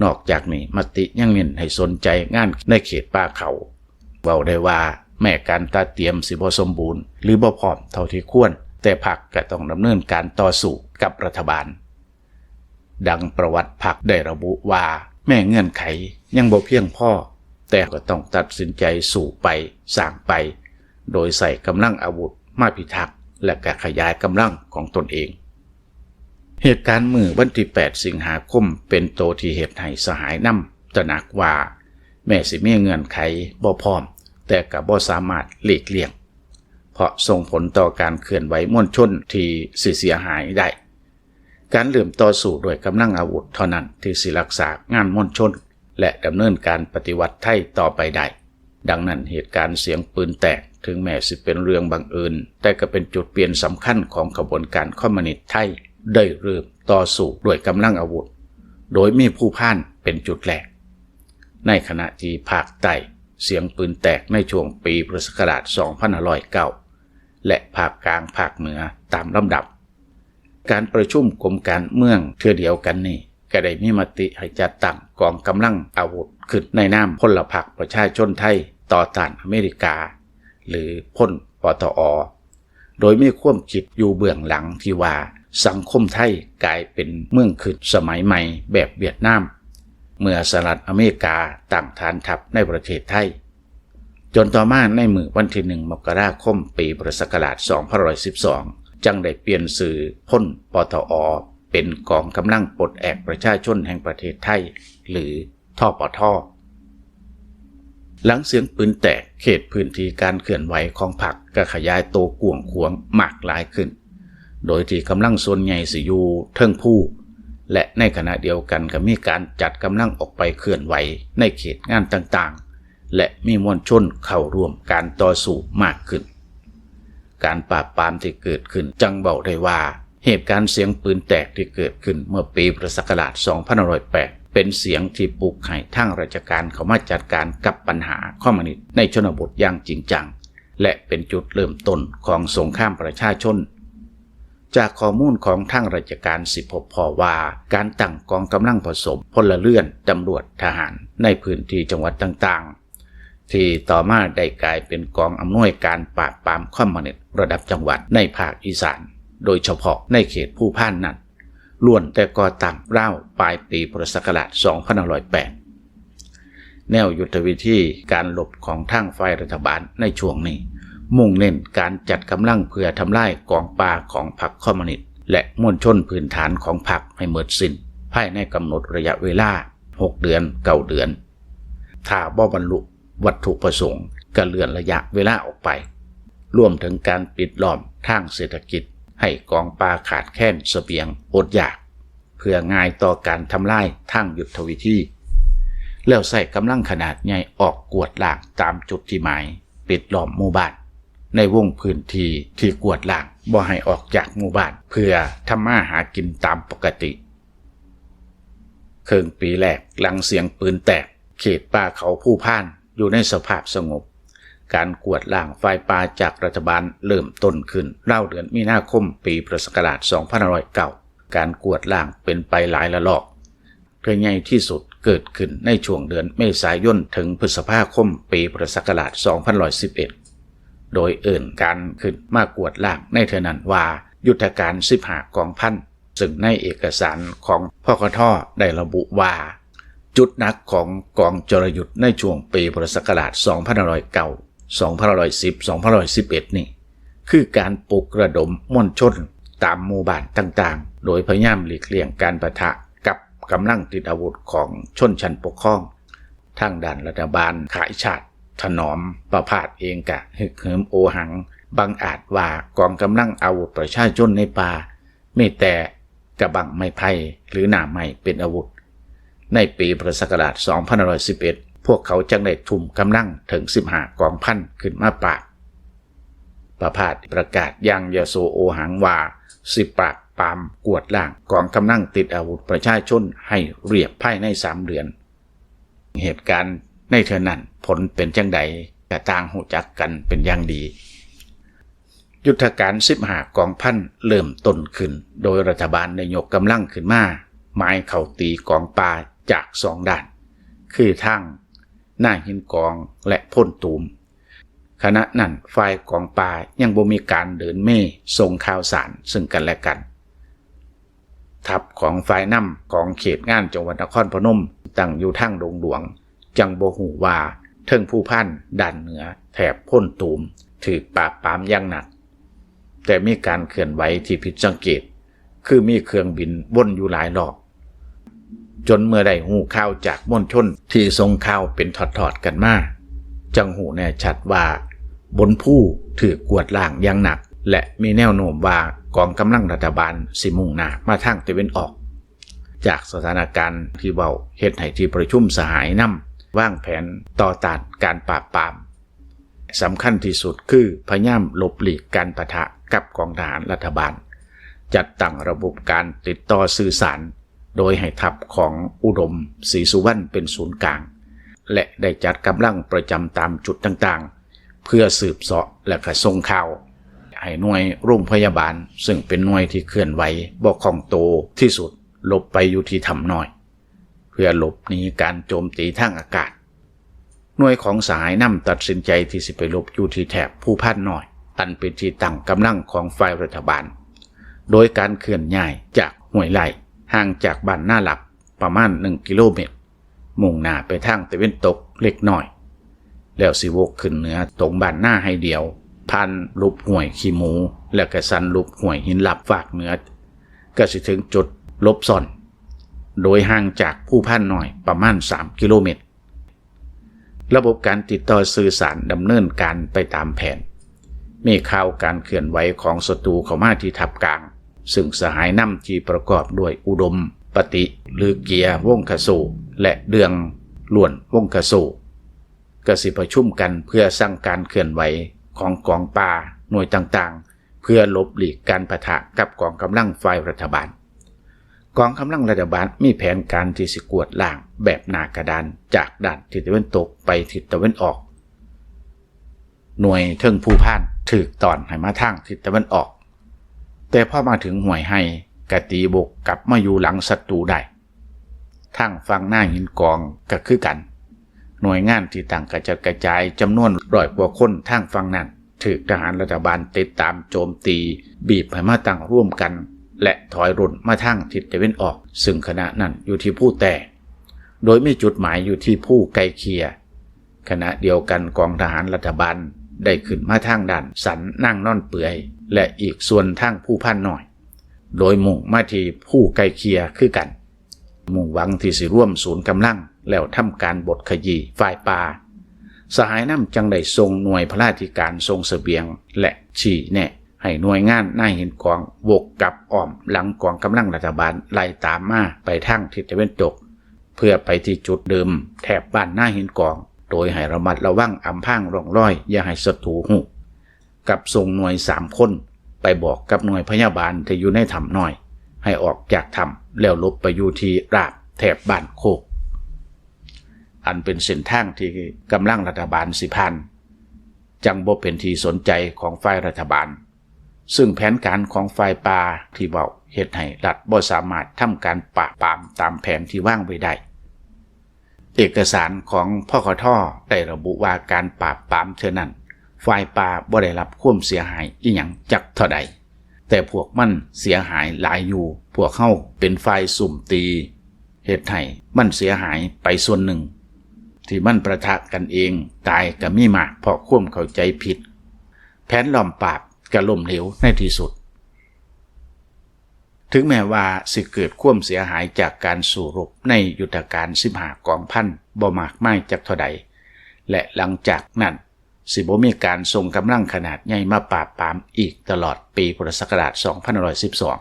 ນອກຈາກນີ້, ມະຕິຍັງເນັ້ນໃຫ້ສົນໃຈງານໃນເຂດປ່າເຂົາ. ເວົ້າໄດ້ວ່າ ແມ້ການຕະຕຽມຊິບໍ່ສົມບູນ ຫຼື ບໍ່ພ້ອມເທົ່າທີ່ຄວນ, ແຕ່ພັກກໍຕ້ອງດຳເນີນການຕໍ່ສູ້ກັບລັດຖະບານ. ດັ່ງປະຫວັດພັກໄດ້ລະບຸວ່າ ແມ້ເງື່ອນໄຂຍັງບໍ່ພຽງພໍ, ແຕ່ກໍຕ້ອງຕັດສິນໃຈສູ້ໄປ, ສ້າງໄປ, ໂດຍໃຊ້ກຳລັງອາວຸດມາພິທັກ ແລະ ກະຂະຫຍາຍກຳລັງຂອງຕົນເອງ. ເຫດການມື້ວັນທີແປດ ສິງຫາຄົມ ເປັນໂຕທີ່ເຮັດໃຫ້ສະຫາຍນຳຕະໜັກວ່າ ແມ້ຊິມີເງື່ອນໄຂບໍ່ພ້ອມ, ແຕ່ກໍບໍ່ສາມາດຫຼີກລ່ຽງ, ເພາະສົ່ງຜົນຕໍ່ການເຄື່ອນໄຫວມວນຊົນທີ່ຊິເສຍຫາຍໄດ້. ການເລີ່ມຕໍ່ສູ້ດ້ວຍກຳລັງອາວຸດເທົ່ານັ້ນ ທີ່ຊິຮັກສາງານມວນຊົນ ແລະ ດຳເນີນການປະຕິວັດໄທຕໍ່ໄປໄດ້. ດັ່ງນັ້ນ, ເຫດການສຽງປືນແຕກ ເຖິງແມ່ນຊິເປັນເລື່ອງບັງເອີນ, ແຕ່ກໍເປັນຈຸດປ່ຽນສຳຄັນຂອງຂະບວນການຄອມມູນິດໄທ ໄດ້ເລີ່ມຕໍ່ສູ້ດ້ວຍກຳລັງອາວຸດ, ໂດຍມີພູພານເປັນຈຸດແລກ. ໃນຂະນະທີ່ພາກໃຕ້ສຽງປືນແຕກໃນຊ່ວງປີປະຊາສັກກະລາດ ສອງພັນຫ້າຮ້ອຍເກົ້າ ແລະ ພາກກາງ, ພາກເໜືອຕາມລຳດັບ. ການປະຊຸມກົມການເມືອງເທື່ອດຽວກັນນີ້ ກໍໄດ້ມີມະຕິໃຫ້ຈັດຕັ້ງກອງກຳລັງອາວຸດຂຶ້ນໃນນາມພົນລະພັກປະຊາຊົນໄທຕໍ່ຕ້ານອາເມລິກາ ຫຼື ພົນ ປທອ ໂດຍມີຄວາມຄິດຢູ່ເບື້ອງຫຼັງທີ່ວ່າ ສັງຄົມໄທກາຍເປັນເມືອງຂຶ້ນສະໄໝໃໝ່ແບບຫວຽດນາມ ເມື່ອສະຫະລັດອາເມລິກາຕັ້ງຖານທັບໃນປະເທດໄທ. ຈົນຕໍ່ມາໃນມື້ວັນທີໜຶ່ງ ມົກກະລາຄົມ ປີປະຊາສັກກະລາດ ສອງພັນຫ້າຮ້ອຍສິບສອງ ຈັ່ງໄດ້ປ່ຽນຊື່ພົນ ປທອ ເປັນກອງກຳລັງປົດແອກປະຊາຊົນແຫ່ງປະເທດໄທ ຫຼື ທປທ. ຫຼັງສຽງປືນແຕກ, ເຂດພື້ນທີ່ການເຄື່ອນໄຫວຂອງພັກກໍຂະຫຍາຍໂຕກວ້າງຂວາງມາກຫຼາຍຂຶ້ນ, ໂດຍທີ່ກຳລັງສ່ວນໃຫຍ່ຊິຢູ່ເທິງພູ ແລະ ໃນຂະນະດຽວກັນກໍມີການຈັດກຳລັງອອກໄປເຄື່ອນໄຫວໃນເຂດງານຕ່າງໆ ແລະ ມີມວນຊົນເຂົ້າຮ່ວມການຕໍ່ສູ້ມາກຂຶ້ນ. ການປາບປາມທີ່ເກີດຂຶ້ນ ຈັ່ງເວົ້າໄດ້ວ່າ ເຫດການສຽງປືນແຕກທີ່ເກີດຂຶ້ນເມື່ອປີປະຊາສັກກະລາດ ສອງພັນຫ້າຮ້ອຍແປດ ເປັນສຽງທີ່ປຸກໃຫ້ທາງລາຊະການເຂົ້າມາຈັດການກັບບັນຫາຄອມມູນິດໃນຊົນນະບົດຢ່າງຈິງຈັງ ແລະ ເປັນຈຸດເລີ່ມຕົ້ນຂອງສົງຄາມປະຊາຊົນ. ຈາກຂໍ້ມູນຂອງທາງລາຊະການຊິພົບພໍ້ວ່າ ການຕັ້ງກອງກຳລັງຜະສົມ ພົນລະເຮືອນ, ຕຳຫຼວດ, ທະຫານ ໃນພື້ນທີ່ຈັງຫວັດຕ່າງໆ ທີ່ຕໍ່ມາໄດ້ກາຍເປັນກອງອຳນວຍການປາບປາມຄອມມູນິດ ລະດັບຈັງຫວັດໃນພາກອີສານ, ໂດຍສະເພາະໃນເຂດພູພານນັ້ນ ລ້ວນແຕ່ກໍ່ຕັ້ງລາວປາຍປີພຸດທະສັກກະລາດສອງພັນຫ້າຮ້ອຍແປດ. ແນວຍຸດທະວິທີການລົບຂອງທາງຝ່າຍລັດຖະບານໃນຊ່ວງນີ້ ມຸ່ງເນັ້ນການຈັດກຳລັງເພື່ອທຳລາຍກອງປ່າຂອງພັກຄອມມູນິດ ແລະ ມວນຊົນພື້ນຖານຂອງພັກໃຫ້ໝົດສິ້ນ ພາຍໃນກຳນົດໄລຍະເວລາ ຫົກເດືອນ ເກົ້າເດືອນ. ຖ້າບໍ່ບັນລຸວັດຖຸປະສົງ ກໍເລື່ອນໄລຍະເວລາອອກໄປ, ລວມເຖິງການປິດລ້ອມທາງເສດຖະກິດ ໃຫ້ກອງປ່າຂາດແຄນສະບຽງ ອົດຢາກ ເພື່ອງ່າຍຕໍ່ການທຳລາຍທາງຍຸດທະວິທີ, ແລ້ວໃຊ້ກຳລັງຂະໜາດໃຫຍ່ອອກກວດລ້າງຕາມຈຸດທີ່ໝາຍ ປິດລ້ອມໝູ່ບ້ານ ໃນວົງພື້ນທີ່ທີ່ກວດລ້າງບໍ່ໃຫ້ອອກຈາກໝູ່ບ້ານ ເພື່ອທຳມາຫາກິນຕາມປົກກະຕິ. ເຄິ່ງປີແລກຫຼັງສຽງປືນແຕກ, ເຂດປ່າເຂົາພູພານຢູ່ໃນສະພາບສະຫງົບ. ການກວດລ້າງໄຟປ່າຈາກລັດຖະບານເລີ່ມຕົ້ນຂຶ້ນລາວເດືອນມີນາຄົມປີພຸດທະສັກກະລາດສອງພັນຫ້າຮ້ອຍເກົ້າ. ການກວດລ້າງເປັນໄປຫຼາຍລະລອກ. ເທື່ອໃຫຍ່ທີ່ສຸດເກີດຂຶ້ນໃນຊ່ວງເດືອນເມສາຍົນເຖິງພຶດສະພາຄົມປີພຸດທະສັກກະລາດສອງພັນຮ້ອຍສິບເອັດ ໂດຍເອີ້ນການຂຶ້ນມາກວດລ້າງໃນເທື່ອນັ້ນວ່າ ຍຸດທະການສິບຫ້າກອງພັນ, ເຊິ່ງໃນເອກະສານຂອງ ພກທ ໄດ້ລະບຸວ່າ ຈຸດໜັກຂອງກອງຈໍລະຍຸດໃນຊ່ວງປີພຸດທະສັກກະລາດສອງພັນຫ້າຮ້ອຍເກົ້າ ສອງພັນຫ້າຮ້ອຍສິບ ສອງພັນຫ້າຮ້ອຍສິບເອັດນີ້ ຄືການປຸກລະດົມມວນຊົນຕາມໝູ່ບ້ານຕ່າງໆ ໂດຍພະຍາຍາມຫຼີກລ່ຽງການປະທະກັບກຳລັງຕິດອາວຸດຂອງຊົນຊັ້ນປົກຄອງ. ທາງດ້ານລັດຖະບານຂາຍຊາດຖະໜອມປະພາດເອງກະຮຶກເຫີມໂອຫັງບັງອາດວ່າ ກອງກຳລັງອາວຸດປະຊາຊົນໃນປ່າ ມີແຕ່ກະບັ້ງໄມ້ໄຜ່ ຫຼື ໜ້າໄມ້ເປັນອາວຸດ. ໃນປີພຸດທະສັກກະລາດສອງພັນຫ້າຮ້ອຍສິບເອັດ ພວກເຂົາຈັ່ງໄດ້ທຸ່ມກຳລັງເຖິງສິບຫ້າກອງພັນຂຶ້ນມາປາບ. ປະພາດປະກາດຢ່າງຍະໂສໂອຫັງວ່າ ຊິປາບປາມກວດລ້າງກອງກຳລັງຕິດອາວຸດປະຊາຊົນໃຫ້ລຽບພາຍໃນສາມເດືອນ. ເຫດການໃນເທື່ອນັ້ນຜົນເປັນຈັ່ງໃດ ກະຕ່າງຮູ້ຈັກກັນເປັນຢ່າງດີ. ຍຸດທະການສິບຫ້າກອງພັນເລີ່ມຕົ້ນຂຶ້ນ ໂດຍລັດຖະບານໄດ້ຍົກກຳລັງຂຶ້ນມາ ໝາຍເຂົ້າຕີກອງປ່າຈາກສອງດ້ານ ຄືທາງໜ້າຫີນກອງ ແລະ ໂພນຕູມ. ຂະນະນັ້ນ ຝ່າຍກອງປ່າຍັງບໍ່ມີການເດີນເມສົ່ງຂ່າວສານເຊິ່ງກັນແລະກັນ. ທັບຂອງຝ່າຍນຳຂອງເຂດງານຈັງຫວັດນະຄອນພະນົມ ຕັ້ງຢູ່ທາງດົງຫຼວງ ຈັ່ງບໍ່ຮູ້ວ່າເທິງພູພານດ້ານເໜືອແຖບໂພນຕູມຖືກປາບປາມຢ່າງໜັກ, ແຕ່ມີການເຄື່ອນໄຫວທີ່ຜິດສັງເກດ ຄືມີເຄື່ອງບິນວົນຢູ່ຫຼາຍລອບ, ຈົນເມື່ອໄດ້ຮູ້ຂ່າວຈາກມວນຊົນທີ່ສົ່ງຂ່າວເປັນທອດໆກັນມາ ຈັ່ງຮູ້ແນ່ຊັດວ່າບົນພູຖືກກວດລ້າງຢ່າງໜັກ ແລະ ມີແນວໂນ້ມວ່າກອງກຳລັງລັດຖະບານຊິມຸ່ງໜ້າມາທາງຕາເວັນອອກ. ຈາກສະຖານະການທີ່ເວົ້າ ເຮັດໃຫ້ທີ່ປະຊຸມສະຫາຍນຳວາງແຜນຕໍ່ຕ້ານການປາບປາມ. ສຳຄັນທີ່ສຸດຄືພະຍາຍາມຫຼົບຫຼີກການປະທະກັບກອງທະຫານລັດຖະບານ, ຈັດຕັ້ງລະບົບການຕິດຕໍ່ສື່ສານ ໂດຍໃຫ້ທັບຂອງອຸດົມ ສີສຸວັນ ເປັນສູນກາງ ແລະ ໄດ້ຈັດກຳລັງປະຈຳຕາມຈຸດຕ່າງໆ ເພື່ອສືບເສາະ ແລະ ກະສົ່ງຂ່າວໃຫ້ໜ່ວຍໂຮງພະຍາບານ, ເຊິ່ງເປັນໜ່ວຍທີ່ເຄື່ອນໄຫວບໍ່ຄ່ອງໂຕທີ່ສຸດ ຫຼົບໄປຢູ່ທີ່ຖ້ຳນ້ອຍ ເພື່ອຫຼົບໜີການໂຈມຕີທາງອາກາດ. ໜ່ວຍຂອງສະຫາຍນຳຕັດສິນໃຈທີ່ຊິໄປຫຼົບຢູ່ທີ່ແຖບພູພານນ້ອຍ ອັນເປັນທີ່ຕັ້ງກຳລັງຂອງຝ່າຍລັດຖະບານ, ໂດຍການເຄື່ອນຍ້າຍຈາກຫ້ວຍໄລ່ ຫ່າງຈາກບ້ານນາຫຼັກປະມານໜຶ່ງກິໂລເມດ, ມຸ່ງໜ້າໄປທາງຕາເວັນຕົກເລັກນ້ອຍ, ແລ້ວຊິວົກຂຶ້ນເໜືອຕົງບ້ານນາໄຮດຽວ, ຜ່ານຫຼຸບຫ້ວຍຂີ້ໝູ ແລ້ວກະສັນຫຼຸບຫ້ວຍຫີນລັບຟາກເໜືອ, ກະຊິເຖິງຈຸດຫຼົບຊ່ອນ ໂດຍຫ່າງຈາກພູພານນ້ອຍປະມານສາມກິໂລເມດ. ລະບົບການຕິດຕໍ່ສື່ສານດຳເນີນການໄປຕາມແຜນ. ມີຂ່າວການເຄື່ອນໄຫວຂອງສັດຕູເຂົ້າມາທີ່ທັບກາງ, ເຊິ່ງສະຫາຍນຳທີ່ປະກອບດ້ວຍອຸດົມປະຕິ ຫຼື ເກຍ ວົງຄະໂສ ແລະ ເດືອງ ລ້ວນ ວົງຄະໂສ ກະຊິປະຊຸມກັນເພື່ອສັ່ງການເຄື່ອນໄຫວຂອງກອງປ່າໜ່ວຍຕ່າງໆ ເພື່ອຫຼົບຫຼີກການປະທະກັບກອງກຳລັງຝ່າຍລັດຖະບານ. ກອງກຳລັງລັດຖະບານມີແຜນການທີ່ຊິກວດລ້າງແບບໜ້າກະດານຈາກດ້ານທິດຕາເວັນຕົກໄປທິດຕາເວັນອອກ. ໜ່ວຍເທິງພູພານຖືກຕ້ອນໃຫ້ມາທາງທິດຕາເວັນອອກ, ແຕ່ພໍມາເຖິງຫ້ວຍໄຮ່ກະຕີບົກກັບມາຢູ່ຫຼັງສັດຕູໄດ້. ທາງຝັ່ງນາຫີນກອງກະຄືກັນ, ໜ່ວຍງານທີ່ຕັ້ງກະຈັດກະຈາຍຈຳນວນຮ້ອຍກວ່າຄົນທາງຝັ່ງນັ້ນ ຖືກທະຫານລັດຖະບານຕິດຕາມໂຈມຕີ, ບີບໃຫ້ມາຕັ້ງລວມກັນ ແລະ ຖອຍລ່ນມາທາງທິດຕາເວັນອອກ, ຊຶ່ງຄະນະນັ້ນຢູ່ທີ່ພູແຕ້ ໂດຍມີຈຸດໝາຍຢູ່ທີ່ພູໄກ່ເຂ່ຍ. ຂະນະດຽວກັນ ກອງທະຫານລັດຖະບານໄດ້ຂຶ້ນມາທາງດ້ານສັນນາງນອນເປືອຍ ແລະ ອີກສ່ວນທາງພູພານນ້ອຍ, ໂດຍມຸ່ງມາທີ່ພູໄກ່ເຂ່ຍຄືກັນ, ມຸ່ງຫວັງທີ່ຊິລວມສູນກຳລັງ ແລ້ວທຳການບົດຂະຢີ້ຝ່າຍປ່າ. ສະຫາຍນຳຈັ່ງໄດ້ສົ່ງໜ່ວຍພະລາທິການສົ່ງສະບຽງ ແລະ ຊີ້ແນະໃຫ້ໜ່ວຍງານນາຫີນກອງວົກກັບອ້ອມຫຼັງກອງກຳລັງລັດຖະບານໄລ່ຕາມມາໄປທາງທິດຕາເວັນຕົກ ເພື່ອໄປທີ່ຈຸດເດີມແຖບບ້ານນາຫີນກອງ, ໂດຍໃຫ້ລະມັດລະວັງອຳພາງຮ່ອງລອຍ ຢ່າໃຫ້ສັດຕູຮູ້, ກັບສົ່ງໜ່ວຍສາມຄົນໄປບອກກັບໜ່ວຍພະຍາບານທີ່ຢູ່ໃນຖ້ຳນ້ອຍ ໃຫ້ອອກຈາກຖ້ຳ ແລ້ວຫຼົບໄປຢູ່ທີ່ລາບແຖບບ້ານໂຄກ, ອັນເປັນເສັ້ນທາງທີ່ກຳລັງລັດຖະບານຊິຜ່ານ, ຈັ່ງບໍ່ເປັນທີ່ສົນໃຈຂອງຝ່າຍລັດຖະບານ. ຊຶ່ງແຜນການຂອງຝ່າຍປ່າທີ່ເວົ້າ ເຮັດໃຫ້ລັດບໍ່ສາມາດທຳການປາບປາມຕາມແຜນທີ່ວາງໄວ້ໄດ້. ເອກະສານຂອງ ພຄທ ໄດ້ລະບຸວ່າການປາບປາມເທື່ອນັ້ນ ຝ່າຍປ່າບໍ່ໄດ້ຮັບຄວາມເສຍຫາຍອີ່ຫຍັງຈັກເທົ່າໃດ, ແຕ່ພວກມັນເສຍຫາຍຫຼາຍຢູ່, ພວກເຮົາເປັນຝ່າຍສຸມຕີ ເຮັດໃຫ້ມັນເສຍຫາຍໄປສ່ວນໜຶ່ງ, ທີ່ມັນປະທະກັນເອງຕາຍກໍມີມາກເພາະຄວາມເຂົ້າໃຈຜິດ. ແຜນລ້ອມປາບກໍລົ້ມເຫຼວໃນທີ່ສຸດ. ເຖິງແມ່ນວ່າຊິເກີດຄວາມເສຍຫາຍຈາກການສູ້ຮົບໃນຍຸດທະການສິບຫ້າກອງພັນບໍ່ມາກມາຍຈັກເທົ່າໃດ ແລະ ຫຼັງຈາກນັ້ນຊິບໍ່ມີການສົ່ງກຳລັງຂະໜາດໃຫຍ່ມາປາບປາມອີກຕະຫຼອດປີພຸດທະສັກກະລາດສອງພັນຫ້າຮ້ອຍສິບສອງ,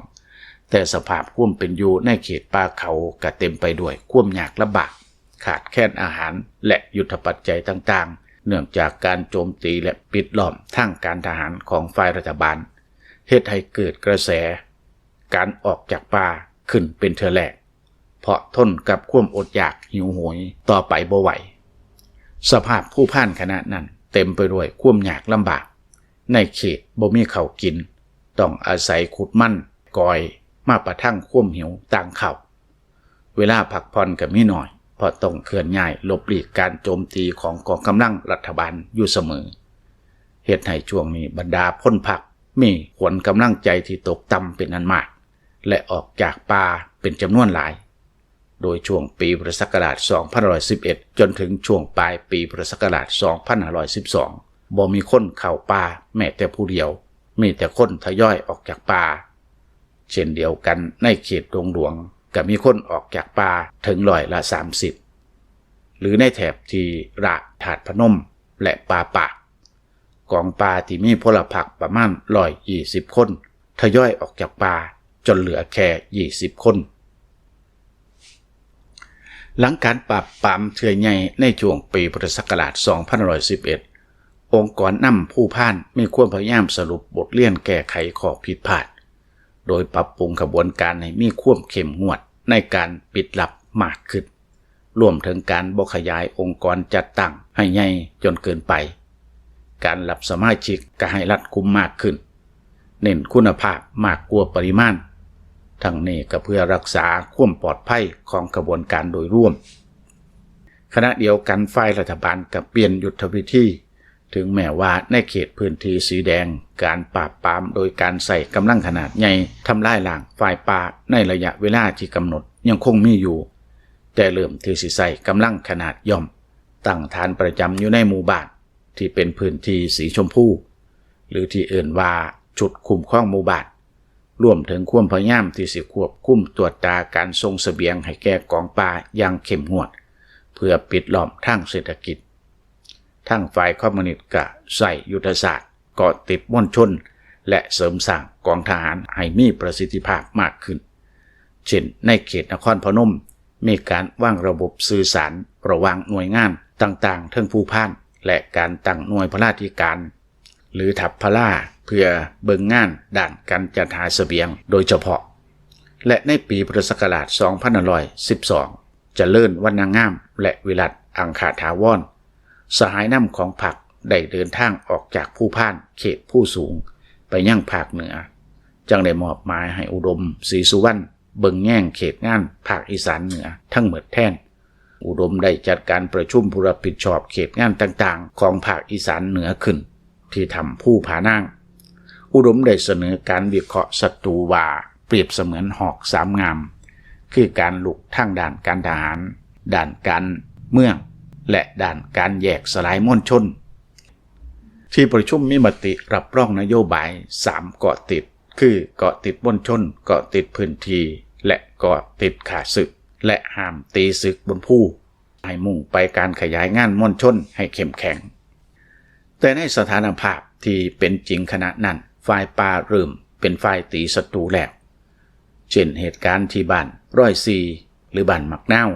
ແຕ່ສະພາບຄວາມເປັນຢູ່ໃນເຂດປ່າເຂົາກໍເຕັມໄປດ້ວຍຄວາມຍາກລຳບາກ, ຂາດແຄນອາຫານ ແລະ ຍຸດທະປັດໄຈຕ່າງໆ ເນື່ອງຈາກການໂຈມຕີ ແລະ ປິດລ້ອມທາງການທະຫານຂອງຝ່າຍລັດຖະບານ, ເຮັດໃຫ້ເກີດກະແສການອອກຈາກປ່າຂຶ້ນເປັນເທື່ອແລກ, ເພາະທົນກັບຄວາມອົດຢາກຫິວໂຫຍຕໍ່ໄປບໍ່ໄຫວ. ສະພາບພູພານຂະນະນັ້ນເຕັມໄປດ້ວຍຄວາມຍາກລຳບາກ, ໃນເຂດບໍ່ມີເຂົ້າກິນ, ຕ້ອງອາໄສຂຸດມັນກອຍມາປະທັງຄວາມຫິວຕ່າງເຂົ້າ. ເວລາພັກຜ່ອນກໍມີໜ້ອຍ, ເພາະຕ້ອງເຄື່ອນຍ້າຍຫຼົບຫຼີກການໂຈມຕີຂອງກອງກຳລັງລັດຖະບານຢູ່ສະເໝີ, ເຮັດໃຫ້ຊ່ວງນີ້ບັນດາພົນພັກມີຂວັນກຳລັງໃຈທີ່ຕົກຕ່ຳເປັນອັນມາກ ແລະ ອອກຈາກປ່າເປັນຈຳນວນຫຼາຍ. ໂດຍຊ່ວງປີພຸດທະສັກກະລາດສອງພັນຫ້າຮ້ອຍສິບເອັດ ຈົນເຖິງຊ່ວງປາຍປີພຸດທະສັກກະລາດສອງພັນຫ້າຮ້ອຍສິບສອງ ບໍ່ມີຄົນເຂົ້າປ່າແມ້ແຕ່ຜູ້ດຽວ, ມີແຕ່ຄົນທະຍອຍອອກຈາກປ່າ. ເຊັ່ນດຽວກັນ, ໃນເຂດດົງຫຼວງກໍມີຄົນອອກຈາກປ່າເຖິງຮ້ອຍລະສາມສິບ ຫຼື ໃນແຖບທີ່ລະທາດພະນົມ ແລະ ປ່າປາກ, ກອງປ່າທີ່ມີພົນລະພັກປະມານຮ້ອຍຊາວຄົນ ທະຍອຍອອກຈາກປ່າຈົນເຫຼືອແຄ່ຊາວຄົນ. ຫຼັງການປາບປາມເທື່ອໃຫຍ່ໃນຊ່ວງປີພຸດທະສັກກະລາດສອງພັນຫ້າຮ້ອຍສິບເອັດ, ອົງກອນນຳພູພານມີຄວາມພະຍາຍາມສະຫຼຸບບົດຮຽນແກ້ໄຂຂໍ້ຜິດພາດ, ໂດຍປັບປຸງຂະບວນການໃຫ້ມີຄວາມເຂັ້ມງວດໃນການປິດລັບມາກຂຶ້ນ, ລວມເຖິງການບໍ່ຂະຫຍາຍອົງກອນຈັດຕັ້ງໃຫ້ໃຫຍ່ຈົນເກີນໄປ, ການຮັບສະມາຊິກກໍໃຫ້ລັດກຸມມາກຂຶ້ນ, ເນັ້ນຄຸນນະພາບມາກກວ່າປະລິມານ. ທັງນີ້ກໍເພື່ອຮັກສາຄວາມປອດໄພຂອງຂະບວນການໂດຍລວມ. ຂະນະດຽວກັນ, ຝ່າຍລັດຖະບານກໍປ່ຽນຍຸດທະວິທີ, ເຖິງແມ້ວ່າໃນເຂດພື້ນທີ່ສີແດງ, ການປາບປາມໂດຍການໃຊ້ກຳລັງຂະໜາດໃຫຍ່ທຳລາຍລ້າງຝ່າຍປ່າໃນໄລຍະເວລາທີ່ກຳນົດຍັງຄົງມີຢູ່, ແຕ່ເລີ່ມທີ່ຊິໃຊ້ກຳລັງຂະໜາດຢ່ອມ, ຕັ້ງຖານປະຈຳຢູ່ໃນໝູ່ບ້ານ ທີ່ເປັນພື້ນທີ່ສີຊົມພູ ຫຼື ທີ່ເອີ້ນວ່າຊຸດຄຸ້ມຄອງໝູ່ບ້ານ, ລວມເຖິງຄວາມພະຍາຍາມທີ່ຊິຄວບຄຸມຕວດຕາການສົ່ງສະບຽງໃຫ້ແກ່ກອງປ່າຢ່າງເຂັ້ມງວດ ເພື່ອປິດລ້ອມທາງເສດຖະກິດ. ທາງຝ່າຍຄອມມູນິດກໍໃຊ້ຍຸດທະສາດເກາະຕິດມວນຊົນ ແລະ ເສີມສ້າງກອງທະຫານໃຫ້ມີປະສິດທິພາບມາກຂຶ້ນ. ເຊັ່ນ, ໃນເຂດນະຄອນພະນົມ ມີການວາງລະບົບສື່ສານລະຫວ່າງໜ່ວຍງານຕ່າງໆເທິງພູພານ ແລະ ການຕັ້ງໜ່ວຍພະລາທິການ ຫຼື ທັບພະລາ ເພື່ອເບິ່ງງານດ້ານການຈັດຫາສະບຽງໂດຍສະເພາະ. ແລະ ໃນປີພຸດທະສັກກະລາດສອງພັນຫ້າຮ້ອຍສິບສອງ, ຈະເລີນວັນນະງາມ ແລະ ວິລັດ ອັງຄະຖາວອນ, ສະຫາຍນຳຂອງພັກ ໄດ້ເດີນທາງອອກຈາກພູພານເຂດພູສູງໄປຍັງພາກເໜືອ, ຈັ່ງໄດ້ມອບໝາຍໃຫ້ອຸດົມ ສີສຸວັນ ເບິ່ງແຍງເຂດງານພາກອີສານເໜືອທັງໝົດແທນ. ອຸດົມໄດ້ຈັດການປະຊຸມຜູ້ຮັບຜິດຊອບເຂດງານຕ່າງໆຂອງພາກອີສານເໜືອຂຶ້ນ, ທີ່ຖ້ຳພູຜານາງ. ອຸດົມໄດ້ສະເໜີການວິເຄາະສັດຕູວ່າ ປຽບສະເໝືອນຫອກສາມງ່າມ ຄືການລຸກທາງດ້ານການທະຫານ, ດ້ານການເມືອງ ແລະ ດ້ານການແຍກສະຫຼາຍມວນຊົນ. ທີ່ປະຊຸມມີມະຕິຮັບຮອງນະໂຍບາຍສາມເກາະຕິດ ຄື ເກາະຕິດມວນຊົນ, ເກາະຕິດພື້ນທີ່ ແລະ ເກາະຕິດຂ້າສຶກ ແລະ ຫ້າມຕີສຶກບົນພູ, ໃຫ້ມຸ່ງໄປການຂະຫຍາຍງານມວນຊົນໃຫ້ເຂັ້ມແຂງ. ແຕ່ໃນສະຖານະພາບທີ່ເປັນຈິງຂະນະນັ້ນ, ຝ່າຍປ່າເລີ່ມເປັນຝ່າຍຕີສັດຕູແລ້ວ, ເຊັ່ນ ເຫດການທີ່ບ້ານຮ້ອຍສີ່ ຫຼື ບ້ານໝາກນາວ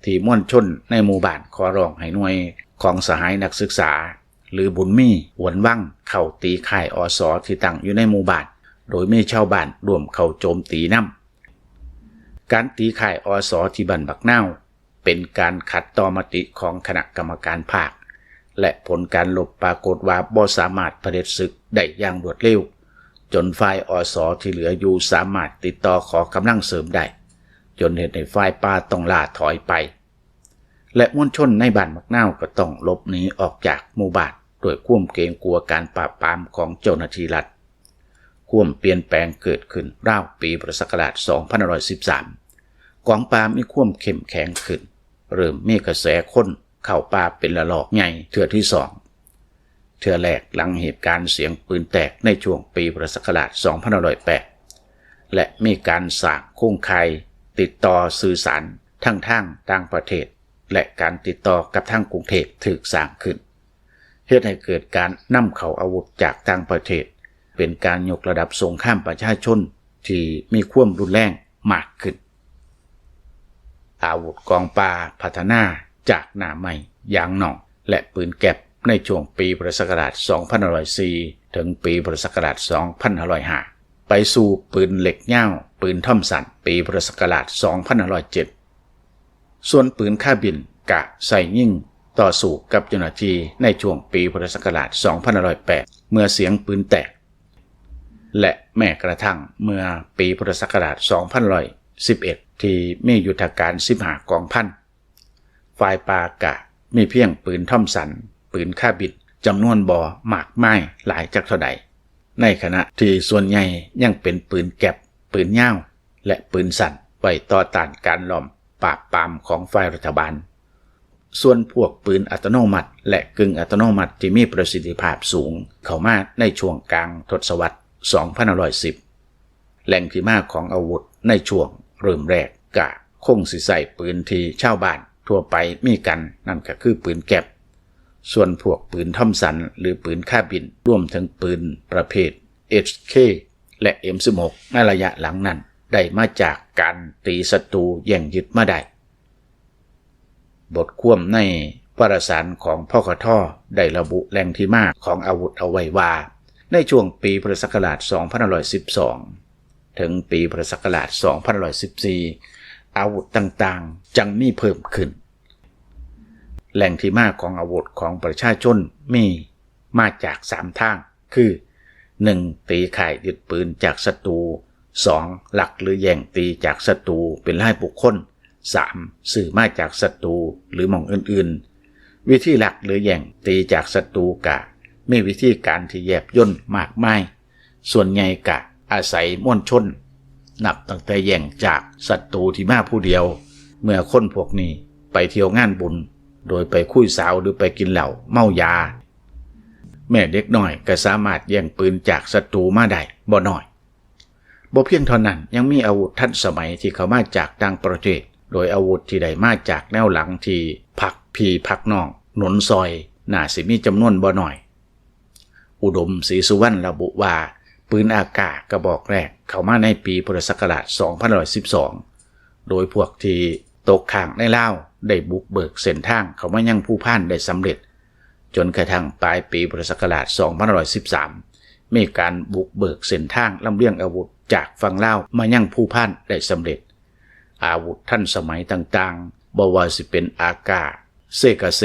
ທີ່ມວນຊົນໃນໝູ່ບ້ານຂໍຮ້ອງໃຫ້ໜ່ວຍຂອງສະຫາຍນັກສຶກສາ ຫຼື ບຸນມີ ຫວນວັງ ເຂົ້າຕີຄ້າຍ ອສ ທີ່ຕັ້ງຢູ່ໃນໝູ່ບ້ານ, ໂດຍມີຊາວບ້ານຮ່ວມເຂົ້າໂຈມຕີນຳ. ການຕີຄ້າຍ ອສ ທີ່ບ້ານບັກນາວ ເປັນການຂັດຕໍ່ມະຕິຂອງຄະນະກຳມະການພາກ ແລະ ຜົນການລົບປາກົດວ່າບໍ່ສາມາດຜະເດັດສຶກໄດ້ຢ່າງລວດເລັວ, ຈົນຝ່າຍ ອສ ທີ່ເຫຼືອຢູ່ສາມາດຕິດຕໍ່ຂໍກຳລັງເສີມໄດ້, ຈົນເຮັດໃຫ້ຝ່າຍປ່າຕ້ອງລ່າຖອຍໄປ ແລະ ມວນຊົນໃນບ້ານໝາກນາວກໍຕ້ອງຫຼົບໜີອອກຈາກໝູ່ບ້ານດ້ວຍຄວາມເກງກົວການປາບປາມຂອງເຈົ້າໜ້າທີ່ລັດ. ຄວາມປ່ຽນແປງເກີດຂຶ້ນລາວປີພຸດທະສັກກະລາດສອງພັນຫ້າຮ້ອຍສິບສາມ, ກອງປ່າມີຄວາມເຂັ້ມແຂງຂຶ້ນ, ເລີ່ມມີກະແສຄົນເຂົ້າປ່າເປັນລະລອກໃຫຍ່ເທື່ອທີສອງ. ເທື່ອແລກຫຼັງເຫດການສຽງປືນແຕກໃນຊ່ວງປີພຸດທະສັກກະລາດສອງພັນຫ້າຮ້ອຍແປດ ແລະ ມີການສ້າງໂຄງຂ່າຍຕິດຕໍ່ສື່ສານທັງທາງຕ່າງປະເທດ ແລະ ການຕິດຕໍ່ກັບທາງກຸງເທບຖືກສ້າງຂຶ້ນ, ເຮັດໃຫ້ເກີດການນຳເຂົ້າອາວຸດຈາກຕ່າງປະເທດ, ເປັນການຍົກລະດັບສົງຄາມປະຊາຊົນທີ່ມີຄວາມຮຸນແຮງມາກຂຶ້ນ. ອາວຸດກອງປ່າພັດທະນາຈາກໜ້າໄມ້, ຢາງໜອງ ແລະ ປືນແກັບໃນຊ່ວງປີພຸດທະສັກກະລາດສອງພັນຫ້າຮ້ອຍສີ່ ເຖິງປີພຸດທະສັກກະລາດສອງພັນຫ້າຮ້ອຍຫ້າ ໄປສູ່ປືນເລັກຍາວ, ປືນທອມສັນ ປີພຸດທະສັກກະລາດສອງພັນຫ້າຮ້ອຍເຈັດ. ສ່ວນປືນຄາບິນກະໃຊ້ຍິງຕໍ່ສູ້ກັບເຈົ້າໜ້າທີ່ໃນຊ່ວງປີພຸດທະສັກກະລາດສອງພັນຫ້າຮ້ອຍແປດ ເມື່ອສຽງປືນແຕກ ແລະ ແມ້ກະທັ່ງເມື່ອປີພຸດທະສັກກະລາດສອງພັນຫ້າຮ້ອຍສິບເອັດ ທີ່ມີຍຸດທະການສິບຫ້າກອງພັນ, ຝ່າຍປ່າກະມີພຽງປືນທອມສັນ, ປືນຄາບິນ ຈຳນວນບໍ່ມາກມາຍຫຼາຍຈັກເທົ່າໃດ, ໃນຂະນະທີ່ສ່ວນໃຫຍ່ຍັງເປັນປືນແກັບ, ປືນຍາວ ແລະ ປືນສັ້ນ ໄວ້ຕໍ່ຕ້ານການລ້ອມປາບປາມຂອງຝ່າຍລັດຖະບານ. ສ່ວນພວກປືນອັດຕະໂນມັດ ແລະ ກຶ່ງອັດຕະໂນມັດທີ່ມີປະສິດທິພາບສູງເຂົ້າມາໃນຊ່ວງກາງທົດສະວັດສອງພັນຫ້າຮ້ອຍສິບ. ແຫຼ່ງທີ່ມາຂອງອາວຸດໃນຊ່ວງເລີ່ມແລກກະຄົງຊິໃຊ້ປືນທີ່ຊາວບ້ານທົ່ວໄປມີກັນ, ນັ້ນກະຄືປືນແກັບ. ສ່ວນພວກປືນທອມສັນ ຫຼື ປືນຄາບິນ, ລວມເຖິງປືນປະເພດ ເອັດເຄ ແລະ ເອັມສິບຫົກ ໃນໄລຍະຫຼັງນັ້ນ ໄດ້ມາຈາກການຕີສັດຕູແຍ່ງຍຶດມາໄດ້. ບົດຄວາມໃນວາລະສານຂອງ ພກທ ໄດ້ລະບຸແຫຼ່ງທີ່ມາຂອງອາວຸດເອົາໄວ້ວ່າ ໃນຊ່ວງປີພຸດທະສັກກະລາດສອງພັນຫ້າຮ້ອຍສິບສອງ ເຖິງປີພຸດທະສັກກະລາດສອງພັນຫ້າຮ້ອຍສິບສີ່ ອາວຸດຕ່າງໆຈັ່ງມີເພີ່ມຂຶ້ນ. ແຫຼ່ງທີ່ມາຂອງອາວຸດຂອງປະຊາຊົນມີມາຈາກສາມທາງ ຄື ໜຶ່ງ ຕີຄ້າຍຍຶດປືນຈາກສັດຕູ, ສອງ ລັກ ຫຼື ແຍ່ງຕີຈາກສັດຕູເປັນລາຍບຸກຄົນ, ສາມ ຊື້ມາຈາກສັດຕູ ຫຼື ໝ່ອງອື່ນໆ. ວິທີລັກ ຫຼື ແຍ່ງຕີຈາກສັດຕູກະມີວິທີການທີ່ແຍບຍົນມາກມາຍ, ສ່ວນໃຫຍ່ກະອາໄສມວນຊົນ, ນັບຕັ້ງແຕ່ແຍ່ງຈາກສັດຕູທີ່ມາຜູ້ດຽວ, ເມື່ອຄົນພວກນີ້ໄປທ່ຽວງານບຸນ ໂດຍໄປຄຸຍສາວ ຫຼື ໄປກິນເຫຼົ້າເມົາຢາ, ແມ່ເດັກນ້ອຍກໍສາມາດແຍ່ງປືນຈາກສັດຕູມາໄດ້ບໍ່ໜ້ອຍ. ບໍ່ພຽງເທົ່ານັ້ນ, ຍັງມີອາວຸດທັນສະໄໝທີ່ເຂົ້າມາຈາກຕ່າງປະເທດ, ໂດຍອາວຸດທີ່ໄດ້ມາຈາກແນວຫຼັງທີ່ພັກພີ່ພັກນ້ອງໜູນຊ່ອຍ ໜ້າຊິມີຈຳນວນບໍ່ໜ້ອຍ. ອຸດົມ ສີສຸວັນ ລະບຸວ່າ ປືນ ເອ ເອ ກະບອກແລກເຂົ້າມາໃນປີພຸດທະສັກກະລາດສອງພັນຫ້າຮ້ອຍສິບສອງ ໂດຍພວກທີ່ຕົກຄ້າງໃນລາວໄດ້ບຸກເບີກເສັ້ນທາງເຂົ້າມາຍັງພູພານໄດ້ສຳເລັດ, ຈົນກະທັ່ງປາຍປີພຸດທະສັກກະລາດສອງພັນຫ້າຮ້ອຍສິບສາມ ມີການບຸກເບີກເສັ້ນທາງລຳລຽງອາວຸດຈາກຝັ່ງລາວມາຍັງພູພານໄດ້ສຳເລັດ. ອາວຸດທັນສະໄໝຕ່າງໆ, ບໍ່ວ່າຊິເປັນ ເອ ເອ ກະ ເຊກາເຊ,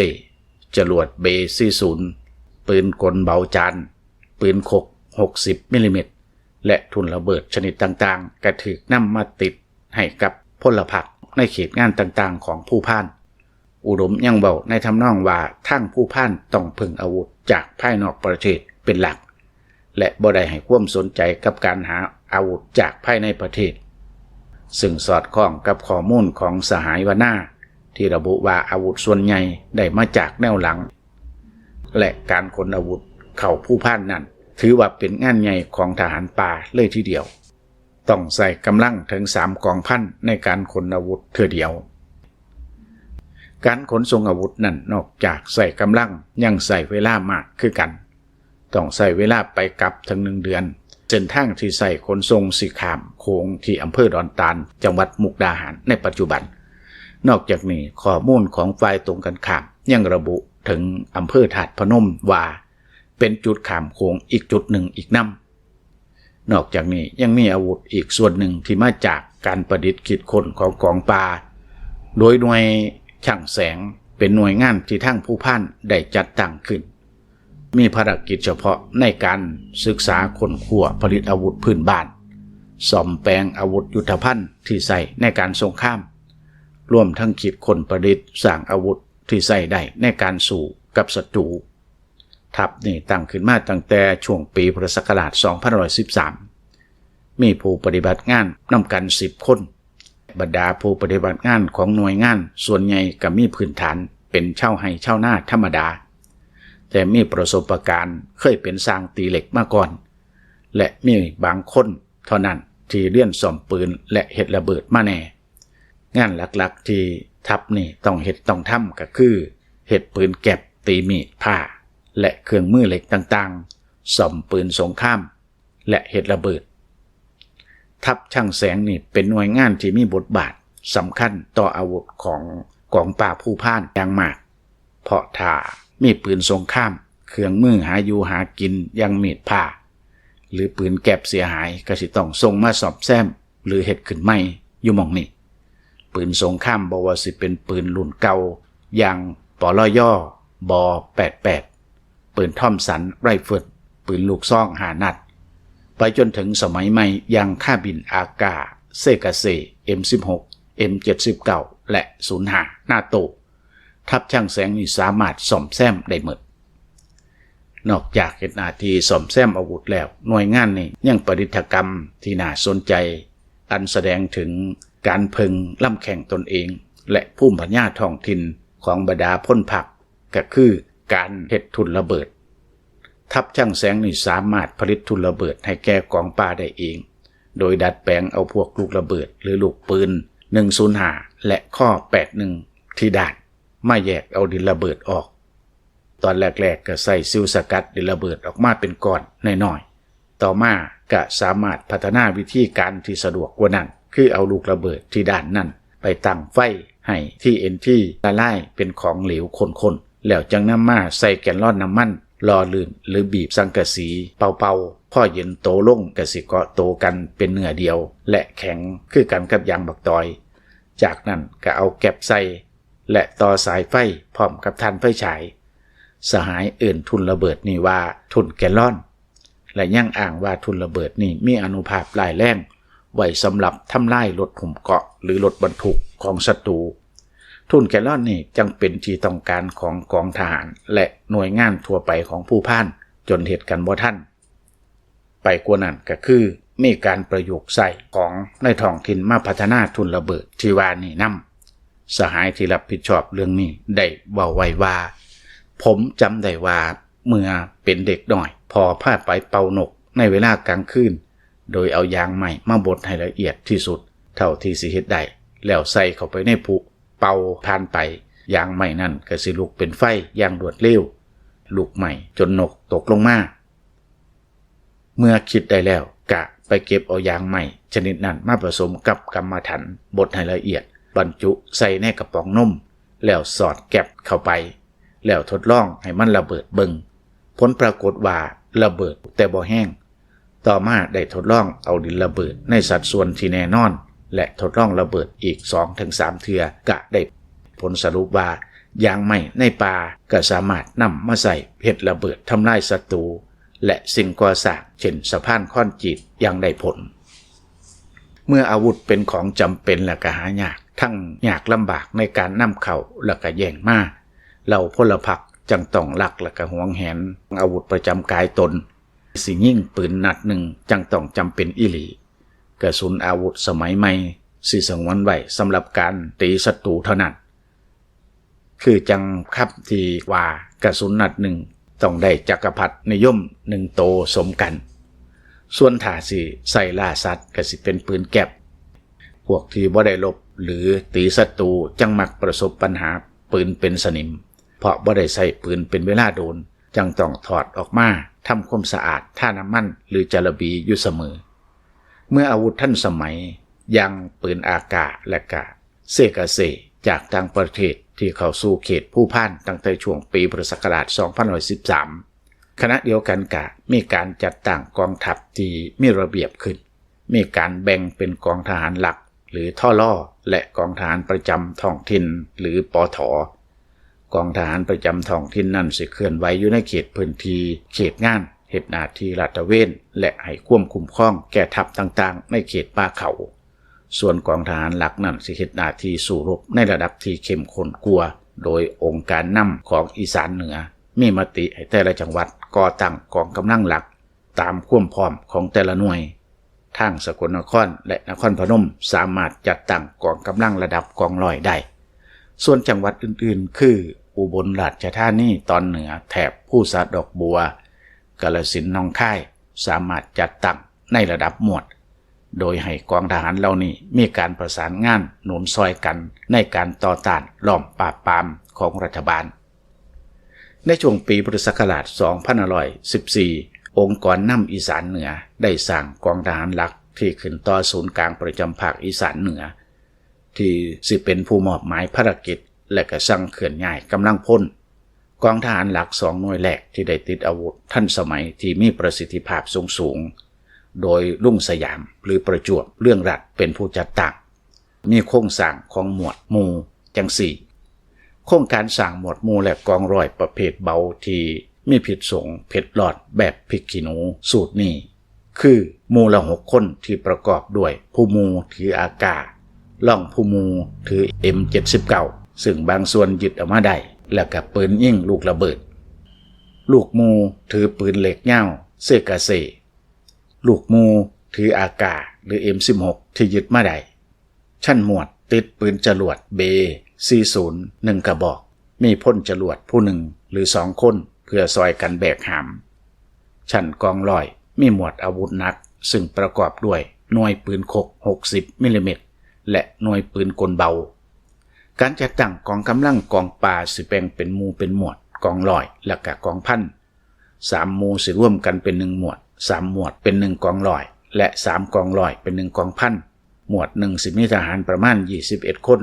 ຈະຫຼວດ ເບ ສີ່ສິບ, ປືນກົນເບົາຈານ, ປືນຄົກ ຫົກສິບມິລລີແມັດ ແລະ ທຸ່ນລະເບີດຊະນິດຕ່າງໆ ກະຖືກນຳມາຕິດໃຫ້ກັບພົນລະພັກໃນເຂດງານຕ່າງໆຂອງພູພານ. ອຸດົມຍັງເວົ້າໃນທຳນອງວ່າ ທາງພູພານຕ້ອງເພິ່ງອາວຸດຈາກພາຍນອກປະເທດ ເປັນຫຼັກ ແລະ ບໍ່ໄດ້ໃຫ້ຄວາມສົນໃຈກັບການຫາອາວຸດຈາກພາຍໃນປະເທດ, ຊຶ່ງສອດຄ່ອງກັບຂໍ້ມູນຂອງສະຫາຍ ວັນນາ ທີ່ລະບຸວ່າອາວຸດສ່ວນໃຫຍ່ໄດ້ມາຈາກແນວຫຼັງ ແລະ ການຂົນອາວຸດເຂົ້າພູພານນັ້ນ ຖືວ່າເປັນງານໃຫຍ່ຂອງທະຫານປ່າເລີຍທີດຽວ. ຕ້ອງໃຊ້ກຳລັງເຖິງສາມກອງພັນໃນການຂົນອາວຸດເທື່ອດຽວ. ການຂົນສົ່ງອາວຸດນັ້ນ ນອກຈາກໃຊ້ກຳລັງ ຍັງໃຊ້ເວລາມາກຄືກັນ, ຕ້ອງໃຊ້ເວລາໄປກັບເຖິງໜຶ່ງເດືອນ. ເສັ້ນທາງທີ່ໃຊ້ຂົນສົ່ງຊິຂ້າມໂຂງທີ່ອຳເພີດອນຕານ ຈັງຫວັດມຸກດາຫານໃນປັດຈຸບັນ. ນອກຈາກນີ້, ຂໍ້ມູນຂອງຝ່າຍຕົງກັນຂ້າມຍັງລະບຸເຖິງອຳເພີທາດພະນົມວ່າ ເປັນຈຸດຂ້າມໂຂງອີກຈຸດໜຶ່ງອີກນຳ. ນອກຈາກນີ້ຍັງມີອາວຸດອີກສ່ວນໜຶ່ງທີ່ມາຈາກການປະດິດຄິດຄົ້ນຂອງກອງປ່າ ໂດຍໜ່ວຍຊ່າງແສງ ເປັນໜ່ວຍງານທີ່ທາງພູພານໄດ້ຈັດຕັ້ງຂຶ້ນ, ມີພາລະກິດສະເພາະໃນການສຶກສາຄົ້ນຄວ້າຜະລິດອາວຸດພື້ນບ້ານ, ສ້ອມແປງອາວຸດຍຸດທະພັນທີ່ໃຊ້ໃນການສົງຄາມ, ລວມທັງຄິດຄົ້ນປະດິດສ້າງອາວຸດທີ່ໃຊ້ໄດ້ໃນການສູ້ກັບສັດຕູ. ທັບນີ້ຕັ້ງຂຶ້ນມາຕັ້ງແຕ່ຊ່ວງປີພຸດທະສັກກະລາດສອງພັນໜຶ່ງຮ້ອຍສິບສາມ ມີຜູ້ປະຕິບັດງານນຳກັນສິບຄົນ. ບັນດາຜູ້ປະຕິບັດງານຂອງໜ່ວຍງານສ່ວນໃຫຍ່ກໍມີພື້ນຖານເປັນຊາວໄຮ່ຊາວນາທຳມະດາ, ແຕ່ມີປະສົບປະການເຄີຍເປັນຊ່າງຕີເຫຼັກມາກ່ອນ ແລະ ມີບາງຄົນເທົ່ານັ້ນທີ່ຮຽນສ້ອມປືນ ແລະ ເຮັດລະເບີດມາແດ່. ງານຫຼັກໆທີ່ທັບນີ້ຕ້ອງເຮັດຕ້ອງທຳກໍຄື ເຮັດປືນແກັບ, ຕີມີດພ້າ ແລະ ເຄື່ອງມືເຫຼັກຕ່າງໆ, ສ້ອມປືນສົງຄາມ ແລະ ເຮັດລະເບີດ. ທັບຊ່າງແສງນີ້ເປັນໜ່ວຍງານທີ່ມີບົດບາດສຳຄັນຕໍ່ອາວຸດຂອງກອງປ່າພູພານຢ່າງມາກ, ເພາະຖ້າມີປືນສົງຄາມ, ເຄື່ອງມືຫາຢູ່ຫາກິນຢ່າງມີດພ້າ ຫຼື ປືນແກັບເສຍຫາຍ ກໍຊິຕ້ອງສົ່ງມາສ້ອມແຊມ ຫຼື ເຮັດຂຶ້ນໃໝ່ຢູ່ໝ່ອງນີ້. ປືນສົງຄາມ ບໍ່ວ່າຊິເປັນປືນລຸ້ນເກົ່າຢ່າງ ປລຍ ບ ແປດແປດ, ປືນທອມສັນ ໄຣເຟິນ, ປືນລູກຊອງຫ້ານັດ, ໄປຈົນເຖິງສະໄໝໃໝ່ຢ່າງຄາບິນ ອາກາ ເຊກາເຊ, ເອັມສິບຫົກ, ເອັມເຈັດສິບເກົ້າ ແລະ ສູນຫ້າ ນາໂຕ, ທັບຊ່າງແສງນີ້ສາມາດສ້ອມແຊມໄດ້ໝົດ. ນອກຈາກເຮັດໜ້າທີ່ສ້ອມແຊມອາວຸດແລ້ວ, ໜ່ວຍງານນີ້ຍັງປະດິດຖະກຳທີ່ໜ້າສົນໃຈ ອັນສະແດງເຖິງການເພິ່ງລຳແຂ້ງຕົນເອງ ແລະ ພູມປັນຍາທ້ອງຖິ່ນຂອງບັນດາພົນພັກ, ກໍຄືການເຮັດທຸນລະເບີດ. ທັບຊ່າງແສງນີ້ສາມາດຜະລິດທຸນລະເບີດໃຫ້ແກ່ກອງປ່າໄດ້ເອງ, ໂດຍດັດແປງເອົາພວກລູກລະເບີດ ຫຼື ລູກປືນ ໜຶ່ງສູນຫ້າ ແລະ ຄໍ ແປດໜຶ່ງ ທີ່ດ້ານ ມາແຍກເອົາດິນລະເບີດອອກ. ຕອນແລກໆກໍໃຊ້ຊິວສະກັດດິນລະເບີດອອກມາເປັນກ້ອນນ້ອຍໆ. ຕໍ່ມາກໍສາມາດພັດທະນາວິທີການທີ່ສະດວກກວ່ານັ້ນ, ຄືເອົາລູກລະເບີດທີ່ດ້ານນັ້ນໄປຕັ້ງໄຟໃຫ້ ທີເອັນທີ ລະລາຍເປັນຂອງເຫຼວຂຸ້ນໆ, ແລ້ວຈຶ່ງນຳມາໃສ່ແກນລອນນ້ຳມັນຫຼໍ່ລື່ນ ຫຼື ບີບສັງກະສີເປົ່າໆ, ພໍເຢັນໂຕລົງກໍຊິເກາະໂຕກັນເປັນເນື້ອດຽວ ແລະ ແຂງຄືກັນກັບຢາງບັກຕອຍ. ຈາກນັ້ນກໍເອົາແກັບໃສ່ ແລະ ຕໍ່ສາຍໄຟພ້ອມກັບຖ່ານໄຟສາຍ. ສະຫາຍເອີ້ນທຸນລະເບີດນີ້ວ່າທຸນແກນລອນ ແລະ ຍັງອ້າງວ່າທຸນລະເບີດນີ້ມີອານຸພາບຮ້າຍແຮງໄວ້ສຳລັບທຳລາຍລົດຫຸ້ມເກາະ ຫຼື ລົດບັນທຸກຂອງສັດຕູ. ທຸນແກນລອນນີ້ຈັ່ງເປັນທີ່ຕ້ອງການຂອງກອງທະຫານ ແລະ ໜ່ວຍງານທົ່ວໄປຂອງພູພານ ຈົນເຮັດກັນບໍ່ທັນ. ໄປກວ່ານັ້ນກໍຄືມີການປະຍຸກໃຊ້ຂອງໃນທ້ອງຖິ່ນມາພັດທະນາທຸນລະເບີດທີ່ວ່ານີ້ນຳ. ສະຫາຍທີ່ຮັບຜິດຊອບເລື່ອງນີ້ໄດ້ເວົ້າໄວ້ວ່າ, ຜົມຈຳໄດ້ວ່າເມື່ອເປັນເດັກນ້ອຍ, ພໍ່ພາໄປເປົ່ານົກໃນເວລາກາງຄືນ, ໂດຍເອົາຢາງໄມ້ມາບົດໃຫ້ລະອຽດທີ່ສຸດເທົ່າທີ່ຊິເຮັດໄດ້, ແລ້ວໃສ່ເຂົ້າໄປໃນຜຸເປົ່າ. ຜ່ານໄປ, ຢາງໄມ້ນັ້ນກໍຊິລຸກເປັນໄຟຢ່າງລວດເລັວ, ລຸກໄໝ້ຈົນນົກຕົກລົງມາ. ເມື່ອຄິດໄດ້ແລ້ວ, ກະໄປເກັບເອົາຢາງໄມ້ຊະນິດນັ້ນມາປະສົມກັບກຳມະຖັນ, ບົດໃຫ້ລະອຽດ, ບັນຈຸໃສ່ໃນກະປ໋ອງນົມ, ແລ້ວສອດແກັບເຂົ້າໄປ, ແລ້ວທົດລອງໃຫ້ມັນລະເບີດເບິ່ງ. ຜົນປາກົດວ່າລະເບີດແຕ່ບໍ່ແຮງ. ຕໍ່ມາໄດ້ທົດລອງເອົາດິນລະເບີດໃນສັດສ່ວນທີ່ແນ່ນອນ ແລະ ທົດລອງລະເບີດອີກສອງເຖິງສາມເທື່ອ ກະໄດ້ຜົນສະຫຼຸບວ່າ ຢາງໄມ້ໃນປ່າກໍສາມາດນຳມາໃຊ້ເຮັດລະເບີດທຳລາຍສັດຕູ ແລະ ສິ່ງກໍ່ສ້າງ ເຊັ່ນ ສະພານຄອນກຣີດ ຢ່າງໄດ້ຜົນ. ເມື່ອອາວຸດເປັນຂອງຈຳເປັນ ແລະ ກໍຫາຍາກ, ທັງຍາກລຳບາກໃນການນຳເຂົ້າ ແລະ ກໍແຍ່ງມາ, ເຫຼົ່າພົນລະພັກ ຈັ່ງຕ້ອງລັກ ແລະກະຫວງແຫນອາວຸດປະຈຳກາຍຕົນ. ຊິຍິງປືນນັດໜຶ່ງ ຈັ່ງຕ້ອງຈຳເປັນອີ່ຫຼີ. ກະສຸນອາວຸດສະໄໝໃໝ່ ຊິສະຫງວນໄວ້ສຳລັບການຕີສັດຕູເທົ່ານັ້ນ. ຄືຈັ່ງຄຳທີ່ວ່າ ກະສຸນນັດໜຶ່ງຕ້ອງໄດ້ຈັກກະພັດນິຍົມໜຶ່ງໂຕສົມກັນ. ສ່ວນຖ້າຊິໃຊ້ລ່າສັດ ກະຊິເປັນປືນແກັບ. ພວກທີ່ບໍ່ໄດ້ລົບ ຫຼື ຕີສັດຕູ ຈັ່ງມັກປະສົບບັນຫາປືນເປັນສະໜິມ ເພາະບໍ່ໄດ້ໃຊ້ປືນເປັນເວລາດົນ, ຈັ່ງຕ້ອງຖອດອອກມາທຳຄວາມສະອາດ, ທານ້ຳມັນ ຫຼື ຈາລະບີຢູ່ສະເໝີ. ເມື່ອອາວຸດທັນສະໄໝ ຢ່າງປືນອາກາ ແລະກະເຊກາເຊ ຈາກຕ່າງປະເທດທີ່ເຂົ້າສູ່ເຂດພູພານຕັ້ງແຕ່ຊ່ວງປີພຸດທະສັກກະລາດສອງພັນໜຶ່ງຮ້ອຍສິບສາມ ຂະນະດຽວກັນກະມີການຈັດຕັ້ງກອງທັບທີ່ມີລະບຽບຂຶ້ນ, ມີການແບ່ງເປັນກອງທະຫານຫຼັກ ຫຼື ທລ ແລະ ກອງທະຫານປະຈຳທ້ອງຖິ່ນ ຫຼື ປທ. ກອງທະຫານປະຈຳທ້ອງຖິ່ນນັ້ນຊິເຄື່ອນໄຫວຢູ່ໃນເຂດພື້ນທີ່ເຂດງານ, ເຮັດໜ້າທີ່ລາດຕະເວນ ແລະ ໃຫ້ຄວາມຄຸ້ມຄອງແກ່ທັບຕ່າງໆໃນເຂດປ່າເຂົາ. ສ່ວນກອງທະຫານຫຼັກນັ້ນຊິເຮັດໜ້າທີ່ສູ້ລົບໃນລະດັບທີ່ເຂັ້ມຂຸ້ນກວ່າ, ໂດຍອົງການນຳຂອງອີສານເໜືອມີມະຕິໃຫ້ແຕ່ລະຈັງຫວັດກໍ່ຕັ້ງກອງກຳລັງຫຼັກຕາມຄວາມພ້ອມຂອງແຕ່ລະໜ່ວຍ. ທາງສະກົນນະຄອນ ແລະ ນະຄອນພະນົມສາມາດຈັດຕັ້ງກອງກຳລັງລະດັບກອງຮ້ອຍໄດ້. ສ່ວນຈັງຫວັດອື່ນໆ ຄື ອຸບົນລາຊະທານີຕອນເໜືອ ແຖບພູສະດອກບົວ, ກາລະສິນ, ໜອງຄາຍ ສາມາດຈັດຕັ້ງໃນລະດັບໝວດ, ໂດຍໃຫ້ກອງທະຫານເຫຼົ່ານີ້ມີການປະສານງານໜູນຊ່ອຍກັນໃນການຕໍ່ຕ້ານລ້ອມປາບປາມຂອງລັດຖະບານ. ໃນຊ່ວງປີພຸດທະສັກກະລາດສອງພັນຫ້າຮ້ອຍສິບສີ່ ອົງກອນນຳອີສານເໜືອໄດ້ສ້າງກອງທະຫານຫຼັກທີ່ຂຶ້ນຕໍ່ສູນກາງປະຈຳພາກອີສານເໜືອ ທີ່ຊິເປັນຜູ້ມອບໝາຍພາລະກິດ ແລະ ກະສັ່ງເຄື່ອນຍ້າຍກຳລັງພົນ. ກອງທະຫານຫຼັກສອງໜ່ວຍແລກທີ່ໄດ້ຕິດອາວຸດທັນສະໄໝທີ່ມີປະສິດທິພາບສູງໆ ໂດຍລຸງສະຫຍາມ ຫຼື ປະຈວບ ເລື່ອງລັດ ເປັນຜູ້ຈັດຕັ້ງ. ມີໂຄງສ້າງຂອງໝວດໝູ່ຈັ່ງຊີ້. ໂຄງການສ້າງໝວດໝູ່ ແລະ ກອງຮ້ອຍປະເພດເບົາທີ່ມີພິດສົງເຜັດຮ້ອນແບບພິກຂີ້ໜູສູດນີ້ ຄືໝູ່ລະຫົກຄົນ ທີ່ປະກອບດ້ວຍຜູ້ໝູ່ຖືອາກາ, ລອງຜູ້ໝູ່ຖືເອັມເຈັດສິບເກົ້າ ຊຶ່ງບາງສ່ວນຍຶດເອົາມາໄດ້ ແລະ ກະປືນຍິງລູກລະເບີດ, ລູກໝູ່ຖືປືນເຫຼັກຍາວເຊກາເຊ, ລູກໝູ່ຖືອາກາ ຫຼື ເອັມສິບຫົກ ທີ່ຍຶດມາໄດ້. ຊັ້ນໝວດຕິດປືນຈະຫຼວດເບສີ່ສູນ ໜຶ່ງກະບອກ, ມີພົນຈະຫຼວດຜູ້ໜຶ່ງ ຫຼື ສອງຄົນ ເພື່ອຊ່ອຍກັນແບກຫາມ. ຊັ້ນກອງຮ້ອຍມີໝວດອາວຸດໜັກ ຊຶ່ງປະກອບດ້ວຍໜ່ວຍປືນຄົກຫົກສິບມິລລີແມັດ ແລະ ໜ່ວຍປືນກົນເບົາ. ການຈັດຕັ້ງກອງກຳລັງກອງປ່າຊິແບ່ງເປັນໝູ່ເປັນໝວດ, ກອງຮ້ອຍ ແລະ ກະກອງພັນ. ສາມໝູ່ຊິລວມກັນເປັນໜຶ່ງໝວດ, ສາມໝວດເປັນໜຶ່ງກອງຮ້ອຍ ແລະ ສາມກອງຮ້ອຍເປັນໜຶ່ງກອງພັນ. ໝວດໜຶ່ງຊິມີທະຫານປະມານຊາວເອັດຄົນ,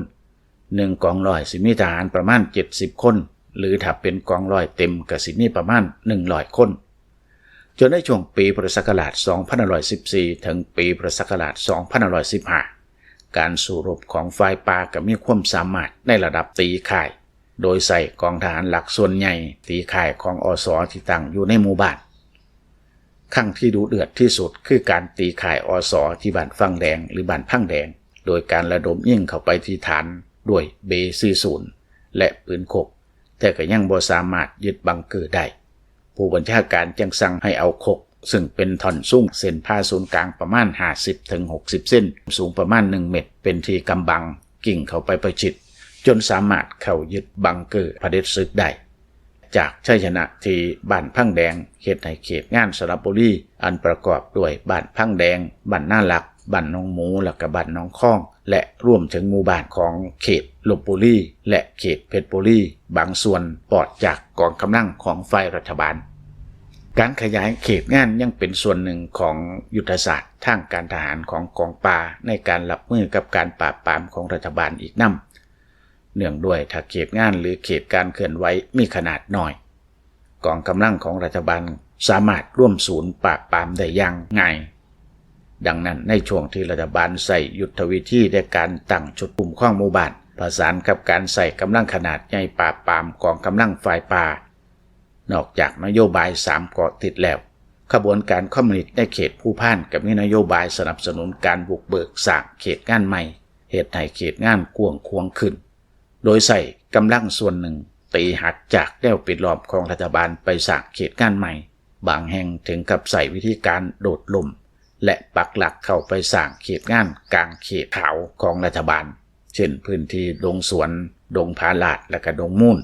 ໜຶ່ງກອງຮ້ອຍຊິມີທະຫານປະມານເຈັດສິບຄົນ ຫຼື ຖ້າເປັນກອງຮ້ອຍເຕັມກະຊິມີປະມານໜຶ່ງຮ້ອຍຄົນ. ຈົນໃນຊ່ວງປີພຸດທະສັກກະລາດສອງພັນຫ້າຮ້ອຍສິບສີ່ ເຖິງປີພຸດທະສັກກະລາດສອງພັນຫ້າຮ້ອຍສິບຫ້າ ການສູ້ລົບຂອງຝ່າຍປ່າກະມີຄວາມສາມາດໃນລະດັບຕີຂ່າຍ ໂດຍໃຊ້ກອງທະຫານຫຼັກສ່ວນໃຫຍ່ຕີຂ່າຍຂອງ ອສ ທີ່ຕັ້ງຢູ່ໃນໝູ່ບ້ານ. ຄັ້ງທີ່ດຸເດືອດທີ່ສຸດຄືການຕີຂ່າຍ ອສ ທີ່ບ້ານຝັ່ງແດງ ຫຼື ບ້ານພັງແດງ ໂດຍການລະດົມຍິງເຂົ້າໄປທີ່ຖານດ້ວຍເບສີ່ສູນ ແລະ ປືນຄົກ, ແຕ່ກໍຍັງບໍ່ສາມາດຍຶດບັງເກີໄດ້. ຜູ້ບັນຊາການຈຶ່ງສັ່ງໃຫ້ເອົາຄົກ ຊຶ່ງເປັນທ່ອນສູງເສັ້ນຜ່າສູນກາງປະມານຫ້າສິບເຖິງຫົກສິບເຊັນ, ສູງປະມານໜຶ່ງເມັດ ເປັນທີ່ກຳບັງ, ກິ້ງເຂົ້າໄປປະຊິດ ຈົນສາມາດເຂົ້າຍຶດບັງເກີຜະເດັດສຶກໄດ້. ຈາກໄຊຊະນະທີ່ບ້ານພັງແດງ ເຮັດໃຫ້ເຂດງານສະລະບູລີ ອັນປະກອບດ້ວຍບ້ານພັງແດງ, ບ້ານນາຫຼັກ, ບ້ານໜອງໝູ ແລະ ກະບ້ານໜອງຄອງ ແລະ ລວມເຖິງໝູ່ບ້ານຂອງເຂດລົບບູລີ ແລະ ເຂດເພັດບູລີ ບາງສ່ວນປອດຈາກກອງກຳລັງຂອງຝ່າຍລັດຖະບານ. ການຂະຫຍາຍເຂດງານຍັງເປັນສ່ວນໜຶ່ງຂອງຍຸດທະສາດທາງການທະຫານຂອງກອງປ່າ ໃນການຮັບມືກັບການປາບປາມຂອງລັດຖະບານອີກນຳ. ເນື່ອງດ້ວຍຖ້າເຂດງານ ຫຼື ເຂດການເຄື່ອນໄຫວມີຂະໜາດນ້ອຍ, ກອງກຳລັງຂອງລັດຖະບານສາມາດລວມສູນປາບປາມໄດ້ຢ່າງງ່າຍ. ດັ່ງນັ້ນ, ໃນຊ່ວງທີ່ລັດຖະບານໃຊ້ຍຸດທະວິທີໃນການຕັ້ງຊຸດຄຸ້ມຄອງໝູ່ບ້ານ ປະສານກັບການໃຊ້ກຳລັງຂະໜາດໃຫຍ່ປາບປາມກອງກຳລັງຝ່າຍປ່າ, ນອກຈາກນະໂຍບາຍສາມເກາະຕິດແລ້ວ, ຂະບວນການຄອມມູນິດໃນເຂດພູພານກໍມີນະໂຍບາຍສະໜັບສະໜູນການບຸກເບີກສ້າງເຂດງານໃໝ່, ເຮັດໃຫ້ເຂດງານກວ້າງຂວາງຂຶ້ນ, ໂດຍໃຊ້ກຳລັງສ່ວນໜຶ່ງ ຕີຫັກຈາກແນວປິດລ້ອມຂອງລັດຖະບານໄປສ້າງເຂດງານໃໝ່, ບາງແຫ່ງເຖິງກັບໃຊ້ວິທີການໂດດລົ້ມ ແລະ ປັກຫຼັກເຂົ້າໄປສ້າງເຂດງານກາງເຂດຂາວຂອງລັດຖະບານ ເຊັ່ນ ພື້ນທີ່ດົງສວນ, ດົງຜາລາດ ແລະ ກະດົງມູນ,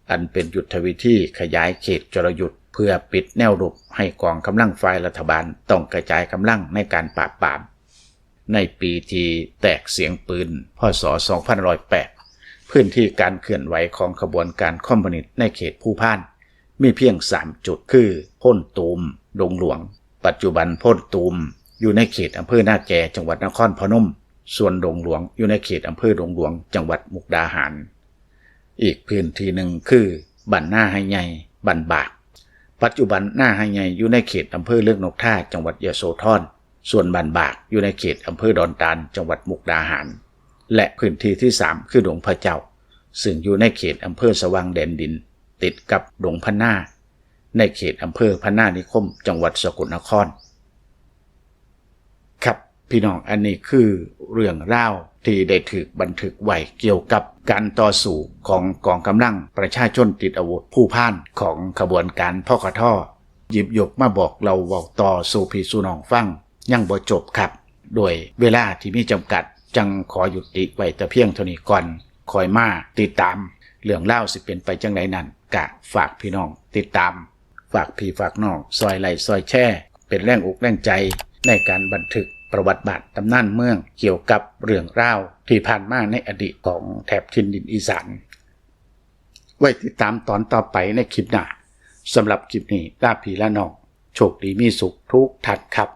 ອັນເປັນຍຸດທະວິທີຂະຫຍາຍເຂດຈໍລະຍຸດ ເພື່ອປິດແນວລົບໃຫ້ກອງກຳລັງຝ່າຍລັດຖະບານຕ້ອງກະຈາຍກຳລັງໃນການປາບປາມ. ໃນປີທີ່ແຕກສຽງປືນ ພ.ສ. ສອງພັນຫ້າຮ້ອຍແປດ ພື້ນທີ່ການເຄື່ອນໄຫວຂອງຂະບວນການຄອມມູນິດໃນເຂດພູພານ ມີພຽງສາມຈຸດ ຄື ໂພນຕູມ, ດົງຫຼວງ. ປັດຈຸບັນໂພນຕູມຢູ່ໃນເຂດອຳເພີນາແກ ຈັງຫວັດນະຄອນພະນົມ, ສ່ວນດົງຫຼວງຢູ່ໃນເຂດອຳເພີດົງຫຼວງ ຈັງຫວັດມຸກດາຫານ. ອີກພື້ນທີ່ໜຶ່ງຄື ບ້ານນາໄຮໃຫຍ່, ບ້ານບາກ. ປັດຈຸບັນນາໄຮໃຫຍ່ຢູ່ໃນເຂດອຳເພີເລິກນົກທາ ຈັງຫວັດຍະໂສທອນ, ສ່ວນບ້ານບາກຢູ່ໃນເຂດອຳເພີດອນຕານ ຈັງຫວັດມຸກດາຫານ ແລະ ພື້ນທີ່ທີສາມ ຄື ດົງພະເຈົ້າ ຊຶ່ງຢູ່ໃນເຂດອຳເພີສະຫວ່າງແດນດິນ ຕິດກັບດົງພັນນາ ໃນເຂດອຳເພີພັນນານິຄົມ ຈັງຫວັດສະກົນນະຄອນ. ຄັບ ພີ່ນ້ອງ, ອັນນີ້ຄືເລື່ອງລາວທີ່ໄດ້ຖືກບັນທຶກໄວ້ກ່ຽວກັບການຕໍ່ສູ້ຂອງກອງກຳລັງປະຊາຊົນຕິດອາວຸດພູພານຂອງຂະບວນການ ພກທ ຫຍິບຍົກມາບອກເລົ່າເວົ້າຕໍ່ສູ່ພີ່ສູ່ນ້ອງຟັງ ຍັງບໍ່ຈົບຄັບ. ໂດຍເວລາທີ່ມີຈຳກັດ ຈັ່ງຂໍຍຸຕິໄວ້ແຕ່ພຽງເທົ່ານີ້ກ່ອນ, ຄ່ອຍມາຕິດຕາມເລື່ອງລາວຊິເປັນໄປຈັ່ງໃດນັ້ນ ກະຝາກພີ່ນ້ອງຕິດຕາມ, ຝາກພີ່ຝາກນ້ອງຊ່ອຍໄລຄ໌ຊ່ອຍແຊ ເປັນແຮງອົກແຮງໃຈໃນການບັນທຶກປະຫວັດບາດຕຳນານເມືອງ ກ່ຽວກັບເລື່ອງລາວທີ່ຜ່ານມາໃນອະດີດຂອງແຖບຖິ່ນດິນອີສານ. ໄວ້ຕິດຕາມຕອນຕໍ່ໄປໃນຄລິບໜ້າ. ສຳລັບຄລິບນີ້ ລາພີ່ລານ້ອງ, ໂຊກດີມີສຸກທຸກທ່ານຄັບ.